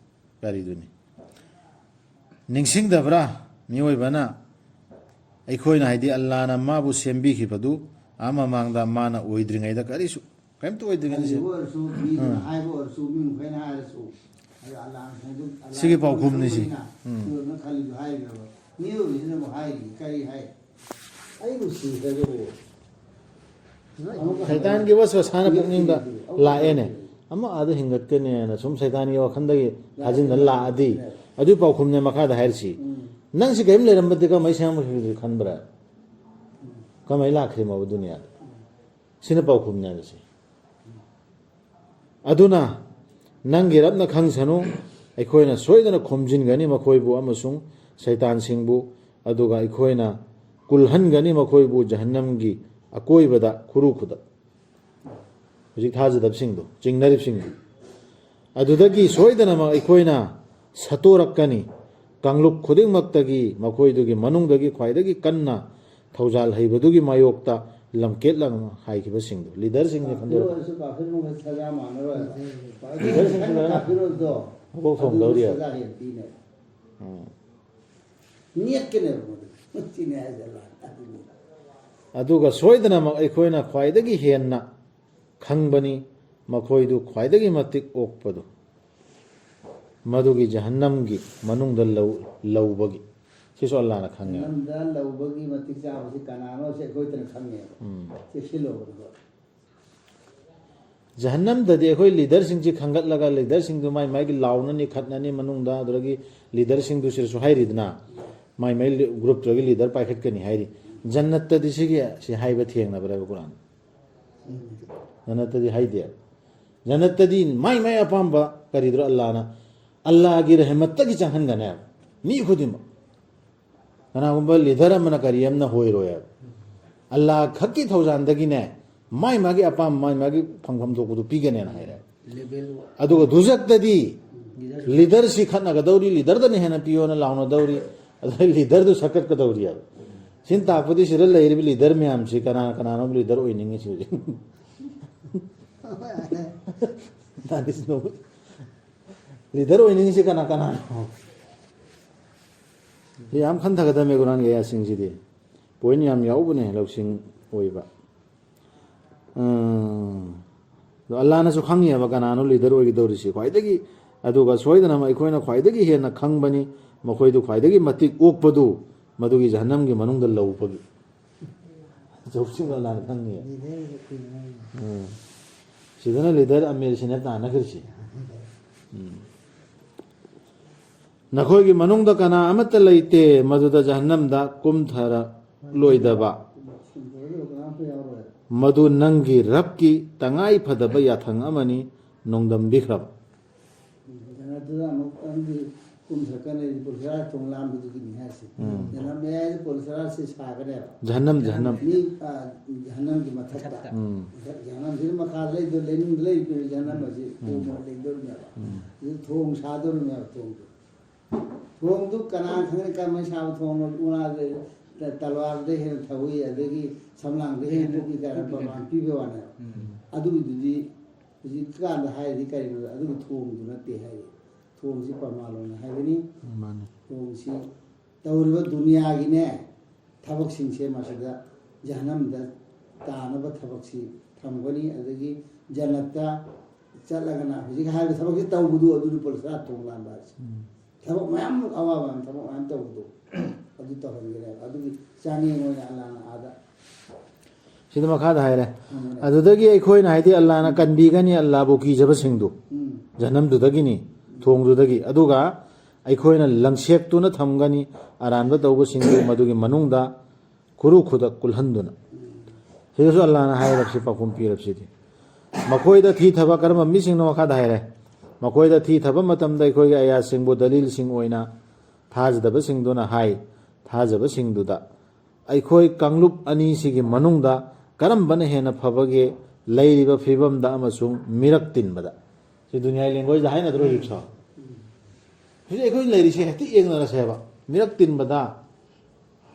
ꯀꯔꯤꯗꯨꯅꯤ꯫ ꯅꯤꯡꯁꯤꯡꯗꯕ꯭ꯔꯥ ꯃꯤꯑꯣꯏꯕꯅ ꯑꯩꯈꯣꯏꯅ, ꯍꯥꯏꯗꯤ ꯑꯜꯂꯥꯅ ꯃꯥꯕꯨ ꯁꯦꯝꯕꯤꯈꯤꯕꯗꯨ, ꯑꯥ ꯃꯃꯥꯡꯗ ꯃꯥꯅ ꯑꯣꯏꯗ꯭ꯔꯤꯉꯩꯗ ꯀꯔꯤꯁꯨ, ꯀꯔꯤꯝꯇ ꯑꯣꯏꯗ꯭ꯔꯤꯉꯩꯗ ꯁꯦꯝ-, ꯍꯥꯏꯈꯤꯕ ꯑꯣꯏꯔꯁꯨ, ꯃꯤꯗꯨꯅ ꯎꯝ꯫ ꯍꯥꯏꯕ ꯑꯣꯏꯔꯁꯨ, ꯃꯤ ꯃꯈꯩꯅ ꯍꯥꯏꯔꯁꯨ, ꯑꯗꯣ ꯑꯜꯂꯥꯅ ꯁꯦꯝꯖ-, ꯑꯜꯂꯥꯅ ꯁꯤꯒꯤ ꯄꯥꯎꯈꯨꯝꯅꯤ ꯁꯤ꯫ ꯁꯦꯝꯖꯕꯅꯤꯅ ꯎꯝ꯫ ꯃꯤꯑꯣꯏꯕꯅ ꯈꯜꯂꯤꯗꯣ ꯍꯥꯏꯔꯤꯕ꯭ꯔꯕ? ꯃꯤꯑꯣꯏꯕꯁꯤꯅꯕꯨ ꯍꯥꯏꯔꯤ, ꯀꯔꯤ ꯍꯥꯏ? ꯑꯩꯕꯨ ꯁꯤꯈ꯭ꯔꯒꯕꯨ ꯑꯃꯨꯛꯀ ꯁꯩꯇꯥꯟꯒꯤ ꯋꯥꯁꯋꯥꯁꯥꯅ ꯄꯨꯛꯅꯤꯡꯗ ꯂꯥꯛꯑꯦꯅꯦ꯫ ꯑꯃ ꯑꯥꯗ ꯍꯤꯡꯒꯠꯀꯅꯤꯅ ꯁꯨꯝ ꯁꯩꯇꯥꯟꯒꯤ ꯋꯥꯈꯜꯗꯒꯤ ꯊꯥꯖꯤꯟꯗꯅ ꯂꯥꯛꯑꯗꯤ, ꯑꯗꯨꯒꯤ ꯄꯥꯎꯈꯨꯝꯅꯦ ꯃꯈꯥꯗ ꯍꯥꯏꯔꯤꯁꯤ꯫ ꯎꯝ꯫ ꯅꯪꯁꯤ ꯀꯔꯤꯝ ꯂꯩꯔꯝꯕꯗꯤ ꯀꯃꯥꯏ ꯁꯦꯝꯈꯤꯕꯗꯨ ꯈꯟꯕ꯭ꯔꯥ? ꯀꯃꯥꯏ ꯂꯥꯛꯈ꯭ꯔꯤꯃꯣꯕ ꯗꯨꯅꯤꯌꯥꯗ? ꯁꯤꯅ ꯄꯥꯎꯈꯨꯝꯅꯦ ꯍꯥꯏꯕꯁꯦ꯫ ꯑꯗꯨꯅ ꯅꯪꯒꯤ ꯔꯕꯅ ꯈꯪꯁꯅꯨ, ꯑꯩꯈꯣꯏꯅ ꯁꯣꯏꯗꯅ ꯈꯣꯝꯖꯤꯟꯒꯅꯤ ꯃꯈꯣꯏꯕꯨ ꯑꯃꯁꯨꯡ ꯁꯩꯇꯥꯟꯁꯤꯡꯕꯨ, ꯑꯗꯨꯒ ꯑꯩꯈꯣꯏꯅ ꯀꯨꯜꯍꯟꯒꯅꯤ ꯃꯈꯣꯏꯕꯨ ꯖꯍꯟꯅꯝꯒꯤ ꯑꯀꯣꯏꯕꯗ ꯈꯨꯔꯨ ꯈꯨꯗꯛ꯫ ꯍꯧꯖꯤꯛ ꯊꯥꯖꯗꯕꯁꯤꯡꯗꯣ, ꯆꯤꯡꯅꯔꯤꯕꯁꯤꯡꯗꯣ꯫ ꯑꯗꯨꯗꯒꯤ ꯁꯣꯏꯗꯅꯃꯛ ꯑꯩꯈꯣꯏꯅ ꯁꯠꯇꯣꯔꯛꯀꯅꯤ꯫ ꯀꯥꯡꯂꯨꯞ ꯈꯨꯗꯤꯡꯃꯛꯇꯒꯤ ꯃꯈꯣꯏꯗꯨꯒꯤ ꯃꯅꯨꯡꯗꯒꯤ ꯈ꯭ꯋꯥꯏꯗꯒꯤ ꯀꯟꯅ ꯊꯧꯖꯥꯜ ꯍꯩꯕꯗꯨꯒꯤ ꯃꯥꯌꯣꯛꯇ ꯂꯝꯀꯦꯠꯂꯪ ꯍꯥꯏꯈꯤꯕꯁꯤꯡꯗꯣ, ꯂꯤꯗꯔꯁꯤꯡꯁꯦ ꯀꯥꯐꯤꯔ ꯈꯟꯗꯣꯔꯛꯀꯅꯤ꯫ ꯑꯣꯏꯔꯁꯨ ꯀꯥꯐꯤꯔ ꯃꯈꯩ ꯁꯖꯥ ꯃꯥꯟꯅꯔꯣꯏ꯫ ꯂꯤꯗꯔꯁꯤꯡꯁꯦ ꯂꯣꯏꯅ ꯀꯥꯐꯤꯔ ꯑꯣꯏꯕꯗꯣ ꯃꯀꯣꯛ ꯊꯣꯡꯗꯧꯔꯤ ꯑꯗꯨ ꯍꯥꯏꯕ꯫ ꯁꯖꯥ ꯍꯦꯟꯅ ꯄꯤꯅꯦꯕ꯫ ꯎꯝ꯫ ꯅꯦꯠꯀꯅꯦꯕ ꯃꯗꯨ꯫ ꯁꯤꯅꯦ ꯍꯥꯏꯁꯦ ꯑꯜꯂꯥꯍꯅ꯫ ꯑꯗꯨꯅꯤ꯫ ꯑꯗꯨꯒ ꯁꯣꯏꯗꯅꯃꯛ ꯑꯩꯈꯣꯏꯅ ꯈ꯭ꯋꯥꯏꯗꯒꯤ ꯍꯦꯟꯅ ꯈꯪꯕꯅꯤ, ꯃꯈꯣꯏꯗꯨ ꯈ꯭ꯋꯥꯏꯗꯒꯤ ꯃꯇꯤꯛ ꯑꯣꯛꯄꯗꯨ, ꯃꯗꯨꯒꯤ ꯖꯍꯟꯅꯝꯒꯤ ꯃꯅꯨꯡꯗ ꯂꯧ-, ꯂꯧꯕꯒꯤ꯫ ꯁꯤꯁꯨ ꯑꯜꯂꯥꯅ ꯈꯪꯉꯦꯕ꯫ ꯅꯝꯗ ꯂꯧꯕꯒꯤ ꯃꯇꯤꯛ ꯆꯥꯕꯁꯤ ꯀꯅꯥꯅꯣ ꯁꯤ ꯑꯩꯈꯣꯏꯗꯅ ꯈꯪꯉꯦꯕ꯫ ꯎꯝ꯫ ꯆꯦꯛꯁꯤꯜꯂꯣꯕ꯫ ꯖꯍꯟꯅꯝꯗꯗꯤ ꯑꯩꯈꯣꯏ ꯂꯤꯗꯔꯁꯤꯡꯁꯤ ꯈꯟꯒꯠꯂꯒ ꯂꯤꯗꯔꯁꯤꯡꯗꯨ ꯃꯥꯏ ꯃꯥꯏꯒꯤ ꯂꯥꯎꯅꯅꯤ ꯈꯠꯅꯅꯤ ꯃꯅꯨꯡꯗ, ꯑꯗꯨꯗꯒꯤ ꯂꯤꯗꯔꯁꯤꯡꯗꯨ ꯁꯤꯗꯁꯨ ꯍꯥꯏꯔꯤꯗꯅ, ꯃꯥꯏ ꯃꯥꯏ ꯂꯤ- ꯒ꯭ꯔꯨꯞꯇꯨꯗꯒꯤ ꯂꯤꯗꯔ ꯄꯥꯏꯈꯠꯀꯅꯤ ꯍꯥꯏꯔꯤ꯫ ꯖꯟꯅꯠꯇꯗꯤ ꯁꯤꯒꯤ ꯁꯤ ꯍꯥꯏꯕ ꯊꯦꯡꯅꯕ꯭ꯔꯥꯕ ꯀꯨꯔꯥꯟ? ꯖꯟꯅꯠꯇꯗꯤ ꯍꯥꯏꯗꯦ꯫ ꯖꯟꯅꯠꯇꯗꯤ ꯃꯥꯏ ꯃꯥꯏ ꯑꯄꯥꯝꯕ ꯀꯔꯤꯗ꯭ꯔꯣ ꯑꯜꯂꯥꯅ, ꯑꯜꯂꯥꯒꯤ ꯔꯍꯃꯠꯇꯒꯤ ꯆꯪꯍꯟꯒꯅꯦꯕ ꯃꯤ ꯈꯨꯗꯤꯡꯃꯛ꯫ ꯀꯅꯥꯒꯨꯝꯕ ꯂꯤꯗꯔ ꯑꯃꯅ ꯀꯔꯤ ꯑꯃꯅ ꯍꯣꯏꯔꯣꯏꯕ꯫ ꯑꯜꯂꯥ ꯈꯛꯀꯤ ꯊꯧꯖꯥꯟꯗꯒꯤꯅꯦ ꯃꯥꯏ ꯃꯥꯒꯤ ꯑꯄꯥꯝꯕ ꯃꯥꯏ ꯃꯥꯒꯤ ꯐꯪꯐꯝ ꯊꯣꯛꯄꯗꯨ ꯄꯤꯒꯅꯦꯅ ꯍꯥꯏꯔꯦ꯫ ꯂꯦꯕꯦꯜ ꯑꯗꯨꯒ ꯗꯨꯖꯛꯇꯗꯤ ꯂꯤꯗꯔ ꯂꯤꯗꯔꯁꯤ ꯈꯠꯅꯒꯗꯧꯔꯤ, ꯂꯤꯗꯔꯗꯅ ꯍꯦꯟꯅ ꯄꯤꯌꯣꯅ ꯂꯥꯎꯅꯗꯧꯔꯤ, ꯑꯗꯨꯗꯩ ꯂꯤꯗꯔꯗꯨ ꯁꯛꯀꯠꯀꯗꯧꯔꯤꯕ꯫ ꯁꯤꯅ ꯇꯥꯛꯄꯗꯤ ꯁꯤꯗ ꯂꯩꯔꯤꯕ ꯂꯤꯗꯔ ꯃꯌꯥꯝꯁꯤ ꯀꯅꯥ ꯀꯅꯥꯅꯣ ꯂꯤꯗꯔ ꯑꯣꯏꯅꯤꯡꯉꯤꯁꯤ ꯍꯧꯖꯤꯛ? ꯂꯤꯗꯔ ꯑꯣꯏꯅꯤꯡꯉꯤꯁꯤ ꯀꯅꯥ ꯀꯅꯥꯅꯣ? ꯁꯤ ꯌꯥꯝ ꯈꯟꯊꯒꯗꯕꯅꯦ ꯀꯨꯔꯥꯟꯒꯤ ꯑꯌꯥꯁꯤꯡꯁꯤꯗꯤ꯫ ꯄꯣꯏꯟ ꯌꯥꯝ ꯌꯥꯎꯕꯅꯦ ꯂꯧꯁꯤꯡ ꯑꯣꯏꯕ꯫ ꯎꯝ꯫ ꯑꯗꯣ ꯑꯜꯂꯥꯅꯁꯨ ꯈꯪꯉꯦꯕ ꯀꯅꯥꯅꯣ ꯂꯤꯗꯔ ꯑꯣꯏꯒꯗꯧꯔꯤꯁꯤ ꯈ꯭ꯋꯥꯏꯗꯒꯤ, ꯑꯗꯨꯒ ꯁꯣꯏꯗꯅꯃꯛ ꯑꯩꯈꯣꯏꯅ ꯈ꯭ꯋꯥꯏꯗꯒꯤ ꯍꯦꯟꯅ ꯈꯪꯕꯅꯤ, ꯃꯈꯣꯏꯗꯨ ꯈ꯭ꯋꯥꯏꯗꯒꯤ ꯃꯇꯤꯛ ꯑꯣꯛꯄꯗꯨ ꯃꯗꯨꯒꯤ ꯖꯍꯟꯅꯝꯒꯤ ꯃꯅꯨꯡꯗ ꯂꯧꯕꯒꯤ꯫ ꯆꯧꯁꯤꯡ ꯑꯜꯂꯥꯅ ꯈꯪꯉꯦ꯫ ꯂꯤꯗꯔ ꯑꯩꯈꯣꯏꯅ ꯎꯝ꯫ ꯁꯤꯗꯅ ꯂꯤꯗꯔ ꯑꯃꯤꯔꯁꯤꯅ ꯇꯥꯟꯅꯈ꯭ꯔꯤꯁꯤ꯫ ꯎꯝ꯫ ꯅꯈꯣꯏꯒꯤ ꯃꯅꯨꯡꯗ ꯀꯅꯥ ꯑꯃꯠꯇ ꯂꯩꯇꯦ ꯃꯗꯨꯗ ꯖꯍꯟꯅꯝꯗ ꯀꯨꯝꯊꯔꯛꯂꯣꯏꯗꯕ꯫ ꯃꯗꯨ ꯅꯪꯒꯤ ꯔꯕꯀꯤ ꯇꯉꯥꯏ ꯐꯗꯕ ꯌꯥꯊꯪ ꯑꯃꯅꯤ, ꯅꯣꯡꯗꯝꯕꯤꯈ꯭ꯔꯕ꯫ ꯖꯟꯅꯠꯇꯨꯗ ꯑꯃꯨꯛꯇꯪꯗꯤ ꯀꯨꯝꯊꯔꯛꯀꯅꯤ, ꯄꯨꯜꯁꯤꯔꯥ ꯊꯣꯡ ꯂꯥꯟꯕꯗꯨꯒꯤꯅꯤ ꯍꯥꯏꯁꯦ꯫ ꯎꯝ꯫ ꯖꯟꯅꯠ ꯃꯌꯥꯏꯗ ꯄꯨꯜꯁꯤꯔꯥꯁꯤ ꯁꯥꯒꯅꯦꯕ꯫ ꯖꯍꯟꯅꯝ, ꯖꯍꯟꯅꯝ꯫ ꯃꯤ, ꯑ, ꯖꯍꯟꯅꯝꯒꯤ ꯃꯊꯛꯇ꯫ ꯎꯝ꯫ ꯖꯍꯟꯅꯝꯁꯤꯅ ꯃꯈꯥ ꯂꯩꯗꯣ-, ꯂꯩꯅꯨꯡꯗ ꯂꯩꯗꯣꯏꯅꯤ, ꯖꯍꯟꯅꯝ ꯑꯁꯤ ꯎꯝ꯫ ꯄꯣꯝꯃ ꯂꯩꯗꯣꯔꯤꯅꯦꯕ꯫ ꯎꯝ꯫ ꯑꯗꯨ ꯊꯣꯡ ꯁꯥꯗꯣꯔꯤꯅꯦꯕ, ꯊꯣꯡꯗꯣ꯫ ꯊꯣꯡꯗꯨ ꯀꯅꯥꯅ ꯈꯪꯒꯅꯤ ꯀꯔꯝꯍꯥꯏꯅ ꯁꯥꯕ ꯊꯣꯡꯅꯣ? ꯎꯅꯥꯗ, ꯇꯂꯋꯥꯔꯗ ꯍꯦꯟꯅ ꯊꯧꯏ, ꯑꯗꯒꯤ ꯁꯝꯂꯥꯡꯗ ꯍꯦꯟꯅ ꯊꯣꯛꯏ ꯀꯥꯏꯅ ꯄ꯭ꯔꯃꯥꯟ ꯄꯤꯕꯩ ꯋꯥꯅꯦꯕ꯫ ꯎꯝ꯫ ꯑꯗꯨꯒꯤꯗꯨꯗꯤ ꯍꯧꯖꯤꯛꯀꯥꯟꯗ ꯍꯥꯏꯔꯤꯗꯤ ꯀꯔꯤꯅꯣ? ꯑꯗꯨꯒꯤ ꯊꯣꯡꯗꯨ ꯅꯠꯇꯦ ꯍꯥꯏꯔꯤ꯫ ꯊꯣꯡꯁꯤ ꯄ꯭ꯔꯃꯥꯟ ꯑꯣꯏꯅ ꯍꯥꯏꯒꯅꯤ꯫ ꯃꯥꯅꯤ꯫ ꯊꯣꯡꯁꯤ ꯇꯧꯔꯤꯕ ꯗꯨꯅꯤꯌꯥꯒꯤꯅꯦ ꯊꯕꯛꯁꯤꯡꯁꯦ ꯃꯁꯤꯗ ꯖꯍꯟꯅꯝꯗ ꯇꯥꯅꯕ ꯊꯕꯛꯁꯤ ꯊꯝꯒꯅꯤ꯫ ꯑꯗꯒꯤ ꯖꯟꯅꯠꯇ ꯆꯠꯂꯒꯅ ꯍꯧꯖꯤꯛ ꯍꯥꯏꯔꯤꯕ ꯊꯕꯛꯁꯤ ꯇꯧꯕꯗꯨ ꯑꯗꯨꯅꯤ ꯄꯨꯜꯁꯤꯔꯥ ꯊꯣꯡ ꯂꯥꯟꯕ ꯍꯥꯏꯁꯦ꯫ ꯎꯝ꯫ ꯊꯕꯛ ꯃꯌꯥꯝ, ꯑꯋꯥꯕ ꯃꯌꯥꯝ, ꯊꯕꯛ ꯃꯌꯥꯝ ꯇꯧꯕꯗꯣ꯫ ꯑꯗꯨ ꯇꯧꯍꯟꯈ꯭ꯔꯦꯕ꯫ ꯑꯗꯨꯒꯤ ꯆꯥꯡꯌꯦꯡ ꯑꯣꯏꯅ ꯑꯜꯂꯥꯅ ꯑꯥꯗ ꯁꯤꯗ ꯃꯈꯥꯗ ꯍꯥꯏꯔꯦ꯫ ꯎꯝ꯫ ꯑꯗꯨꯗꯒꯤ ꯑꯩꯈꯣꯏꯅ, ꯍꯥꯏꯗꯤ ꯑꯜꯂꯥꯅ ꯀꯟꯕꯤꯒꯅꯤ, ꯑꯜꯂꯥꯕꯨ ꯀꯤꯖꯕꯁꯤꯡꯗꯨ, ꯎꯝ꯫ ꯖꯍꯟꯅꯝꯗꯨꯗꯒꯤꯅꯤ, ꯊꯣꯡꯗꯨꯗꯒꯤ꯫ ꯑꯗꯨꯒ ꯑꯩꯈꯣꯏꯅ ꯂꯪꯁꯦꯛꯇꯨꯅ ꯊꯝꯒꯅꯤ ꯑꯔꯥꯟꯕ ꯇꯧꯕꯁꯤꯡꯗꯨ ꯃꯗꯨꯒꯤ ꯃꯅꯨꯡꯗ ꯈꯨꯔꯨ ꯈꯨꯗꯛ ꯀꯨꯜꯍꯟꯗꯨꯅ꯫ ꯁꯤꯗꯁꯨ ꯑꯜꯂꯥꯅ ꯍꯥꯏꯔꯕꯁꯤ, ꯄꯥꯎꯈꯨꯝ ꯄꯤꯔꯕꯁꯤꯗꯤ꯫ ꯃꯈꯣꯏꯗ ꯊꯤꯊꯕ ꯀꯔꯝꯕ ꯃꯤꯁꯤꯡꯅꯣ? ꯃꯈꯥꯗ ꯍꯥꯏꯔꯦ꯫ ꯃꯈꯣꯏꯗ ꯊꯤꯊꯕ ꯃꯇꯝꯗ ꯑꯩꯈꯣꯏꯒꯤ ꯑꯌꯥꯁꯤꯡꯕꯨ ꯗꯂꯤꯜꯁꯤꯡ ꯑꯣꯏꯅ ꯊꯥꯖꯗꯕꯁꯤꯡꯗꯨꯅ ꯍꯥꯏ, ꯊꯥꯖꯕꯁꯤꯡꯗꯨꯗ, ꯑꯩꯈꯣꯏ ꯀꯥꯡꯂꯨꯞ ꯑꯅꯤꯁꯤꯒꯤ ꯃꯅꯨꯡꯗ ꯀꯔꯝꯕꯅ ꯍꯦꯟꯅ ꯐꯕꯒꯦ ꯂꯩꯔꯤꯕ ꯐꯤꯕꯝꯗ ꯑꯃꯁꯨꯡ ꯃꯤꯔꯛ ꯇꯤꯟꯕꯗ? ꯁꯤ ꯗꯨꯅꯤꯌꯥꯒꯤ ꯂꯦꯡꯒ꯭ꯋꯦꯖꯇ ꯍꯥꯏꯅꯗ꯭ꯔꯣ ꯍꯧꯖꯤꯛꯁꯨ? ꯍꯧꯖꯤꯛ ꯑꯩꯈꯣꯏ ꯂꯩꯔꯤꯁꯦ ꯍꯦꯛꯇ ꯌꯦꯡꯅꯔꯁꯦꯕ꯫ ꯃꯤꯔꯛ ꯇꯤꯟꯕꯗ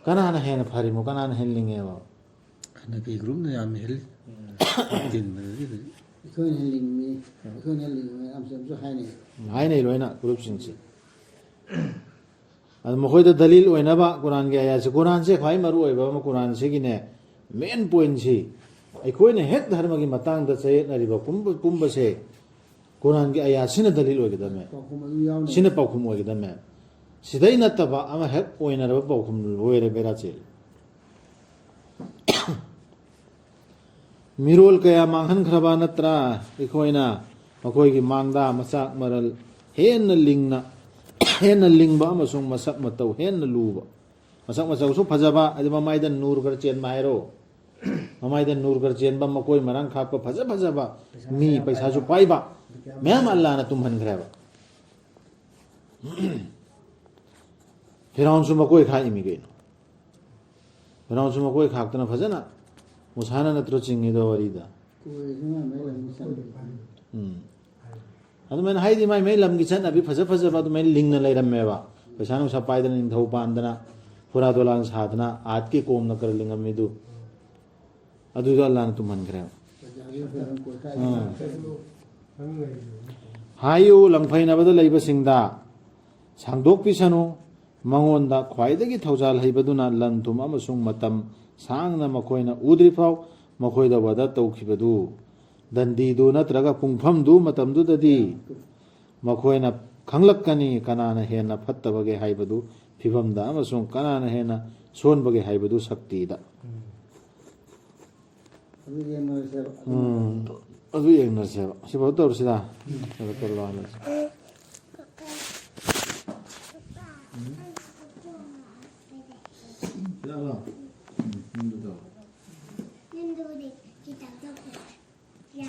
ꯀꯅꯥꯅ ꯍꯦꯟꯅ ꯐꯔꯤꯃꯣ, ꯀꯅꯥꯅ ꯍꯦꯟꯅ ꯂꯤꯡꯉꯦꯕ? ꯍꯟꯗꯛꯀꯤ ꯒ꯭ꯔꯨꯞꯅ ꯌꯥꯝ ꯍꯦꯜꯂꯤ꯫ ꯇꯤꯟꯕꯗꯗꯤ ꯍꯧꯖꯤꯛ ꯑꯩꯈꯣꯏꯅ ꯍꯦꯟꯅ ꯂꯤꯡꯉꯤ, ꯑꯩꯈꯣꯏꯅ ꯍꯦꯟꯅ ꯂꯤꯡꯉꯤ ꯑꯃꯁꯨ ꯑꯃꯁꯨ ꯍꯥꯏꯅꯩ꯫ ꯍꯥꯏꯅꯩ ꯂꯣꯏꯅ ꯒ꯭ꯔꯨꯞꯁꯤꯡꯁꯦ꯫ ꯑꯗꯨ ꯃꯈꯣꯏꯗ ꯗꯂꯤꯜ ꯑꯣꯏꯅꯕ ꯀꯨꯔꯥꯟꯒꯤ ꯑꯥꯌꯥꯠꯁꯦ, ꯀꯨꯔꯥꯟꯁꯦ ꯈ꯭ꯋꯥꯏ ꯃꯔꯨ ꯑꯣꯏꯕ ꯑꯃ, ꯀꯨꯔꯥꯟꯁꯤꯒꯤꯅꯦ ꯃꯦꯟ ꯄꯣꯏꯟꯁꯤ, ꯑꯩꯈꯣꯏꯅ ꯍꯦꯛ ꯙꯔꯃꯒꯤ ꯃꯇꯥꯡꯗ ꯆꯌꯦꯠꯅꯔꯤꯕ ꯄꯨꯝꯕ-, ꯄꯨꯝꯕꯁꯦ ꯀꯨꯔꯥꯟꯒꯤ ꯑꯥꯌꯥꯠꯁꯤꯅ ꯗꯂꯤꯜ ꯑꯣꯏꯒꯗꯕꯅꯦ꯫ ꯄꯥꯎꯈꯨꯝ ꯑꯗꯨ ꯌꯥꯎꯅ꯫ ꯁꯤꯅ ꯄꯥꯎꯈꯨꯝ ꯑꯣꯏꯒꯗꯕꯅꯦ꯫ ꯁꯤꯗꯩ ꯅꯠꯇꯕ ꯑꯃ ꯍꯦꯛ ꯑꯣꯏꯅꯔꯕ ꯄꯥꯎꯈꯨꯝ ꯂꯣꯏꯔꯦ ꯕꯦꯔꯥ ꯆꯦꯜꯂꯦ꯫ ꯃꯤꯔꯣꯜ ꯀꯌꯥ ꯃꯥꯡꯍꯟꯈ꯭ꯔꯕ ꯅꯠꯇ꯭ꯔꯥ? ꯑꯩꯈꯣꯏꯅ ꯃꯈꯣꯏꯒꯤ ꯃꯥꯡꯗ ꯃꯆꯥꯛ ꯃꯔꯜ ꯍꯦꯟꯅ ꯂꯤꯡꯅ, ꯍꯦꯟꯅ ꯂꯤꯡꯕ ꯑꯃꯁꯨꯡ ꯃꯁꯛ ꯃꯇꯧ ꯍꯦꯟꯅ ꯂꯨꯕ, ꯃꯁꯛ ꯃꯇꯧꯁꯨ ꯐꯖꯕ, ꯑꯗꯨ ꯃꯃꯥꯏꯗ ꯅꯨꯔ ꯈꯔ ꯆꯦꯟꯕ ꯍꯥꯏꯔꯣ, ꯃꯃꯥꯏꯗ ꯅꯨꯔ ꯈꯔ ꯆꯦꯟꯕ, ꯃꯀꯣꯏ ꯃꯔꯥꯡ ꯈꯥꯛꯄ, ꯐꯖ ꯐꯖꯕ ꯃꯤ, ꯄꯩꯁꯥꯁꯨ ꯄꯥꯏꯕ ꯃꯌꯥꯝ ꯑꯜꯂꯥꯅ ꯇꯨꯝꯍꯟꯈ꯭ꯔꯦꯕ꯫ ꯐꯤꯔꯥꯎꯟꯁꯨ ꯃꯀꯣꯏ ꯈꯥꯛꯏꯃꯤ ꯀꯩꯅꯣ꯫ ꯐꯤꯔꯥꯎꯟꯁꯨ ꯃꯀꯣꯏ ꯈꯥꯛꯇꯅ ꯐꯖꯅ, ꯃꯨꯁꯥꯅ ꯅꯠꯇ꯭ꯔꯣ ꯆꯤꯡꯉꯤꯗꯣ ꯋꯥꯔꯤꯗ? ꯀꯣꯏꯔꯁꯨ ꯃꯥ ꯃꯥꯏ ꯂꯝꯒꯤ ꯆꯠꯅꯕꯤ꯫ ꯎꯝ꯫ ꯑꯗꯨꯃꯥꯏꯅ ꯍꯥꯏꯗꯤ ꯃꯥꯏ ꯃꯥꯏ ꯂꯝꯒꯤ ꯆꯠꯅꯕꯤ ꯐꯖ ꯐꯖꯕ ꯑꯗꯨꯃꯥꯏꯅ ꯂꯤꯡꯅ ꯂꯩꯔꯝꯃꯦꯕ꯫ ꯄꯩꯁꯥ ꯅꯨꯡꯁꯥ ꯄꯥꯏꯗꯅ, ꯅꯤꯡꯊꯧ ꯄꯥꯟꯗꯅ, ꯐꯨꯔꯥ ꯗꯣꯂꯥꯟ ꯁꯥꯗꯅ, ꯑꯥꯠꯀꯤ ꯀꯣꯝꯅ ꯈꯔ ꯂꯤꯡꯉꯝꯃꯤꯗꯨ꯫ ꯑꯗꯨꯗꯣ ꯑꯜꯂꯥꯅ ꯇꯨꯝꯍꯟꯈ꯭ꯔꯦꯕ꯫ ꯄꯩꯁꯥꯁꯨ ꯐꯖꯅ ꯀꯣꯏꯈꯥꯏ꯫ ꯎꯝ꯫ ꯍꯥꯏꯌꯨ, ꯂꯪꯐꯩꯅꯕꯗ ꯂꯩꯕꯁꯤꯡꯗ, ꯁꯥꯡꯗꯣꯛꯄꯤꯁꯅꯨ, ꯃꯉꯣꯟꯗ ꯈ꯭ꯋꯥꯏꯗꯒꯤ ꯊꯧꯖꯥꯜ ꯍꯩꯕꯗꯨꯅ ꯂꯟ ꯊꯨꯝ ꯑꯃꯁꯨꯡ ꯃꯇꯝ ꯁꯥꯡꯅ ꯃꯈꯣꯏꯅ ꯎꯗ꯭ꯔꯤꯐꯥꯎ ꯃꯈꯣꯏꯗ ꯋꯥꯗ ꯇꯧꯈꯤꯕꯗꯨ, ꯗꯟꯗꯤꯗꯨ ꯅꯠꯇ꯭ꯔꯒ ꯄꯨꯡꯐꯝꯗꯨ ꯃꯇꯝꯗꯨꯗꯗꯤ ꯃꯈꯣꯏꯅ ꯈꯪꯂꯛꯀꯅꯤ, ꯀꯅꯥꯅ ꯍꯦꯟꯅ ꯐꯠꯇꯕꯒꯦ ꯍꯥꯏꯕꯗꯨ ꯐꯤꯕꯝꯗ ꯑꯃꯁꯨꯡ ꯀꯅꯥꯅ ꯍꯦꯟꯅ ꯁꯣꯟꯕꯒꯦ ꯍꯥꯏꯕꯗꯨ ꯁꯛꯇꯤꯗ꯫ ꯑꯗꯨ ꯌꯦꯡꯅꯔꯁꯦꯕ꯫ ꯎꯝ, ꯑꯗꯨ ꯌꯦꯡꯅꯔꯁꯦꯕ꯫ ꯁꯤꯐꯥꯎ ꯇꯧꯔꯁꯤꯗ꯫ ꯑꯗꯨ ꯀꯩꯅꯣ ꯍꯥꯏꯅꯔꯁꯤ꯫ ꯌꯥꯔꯣ?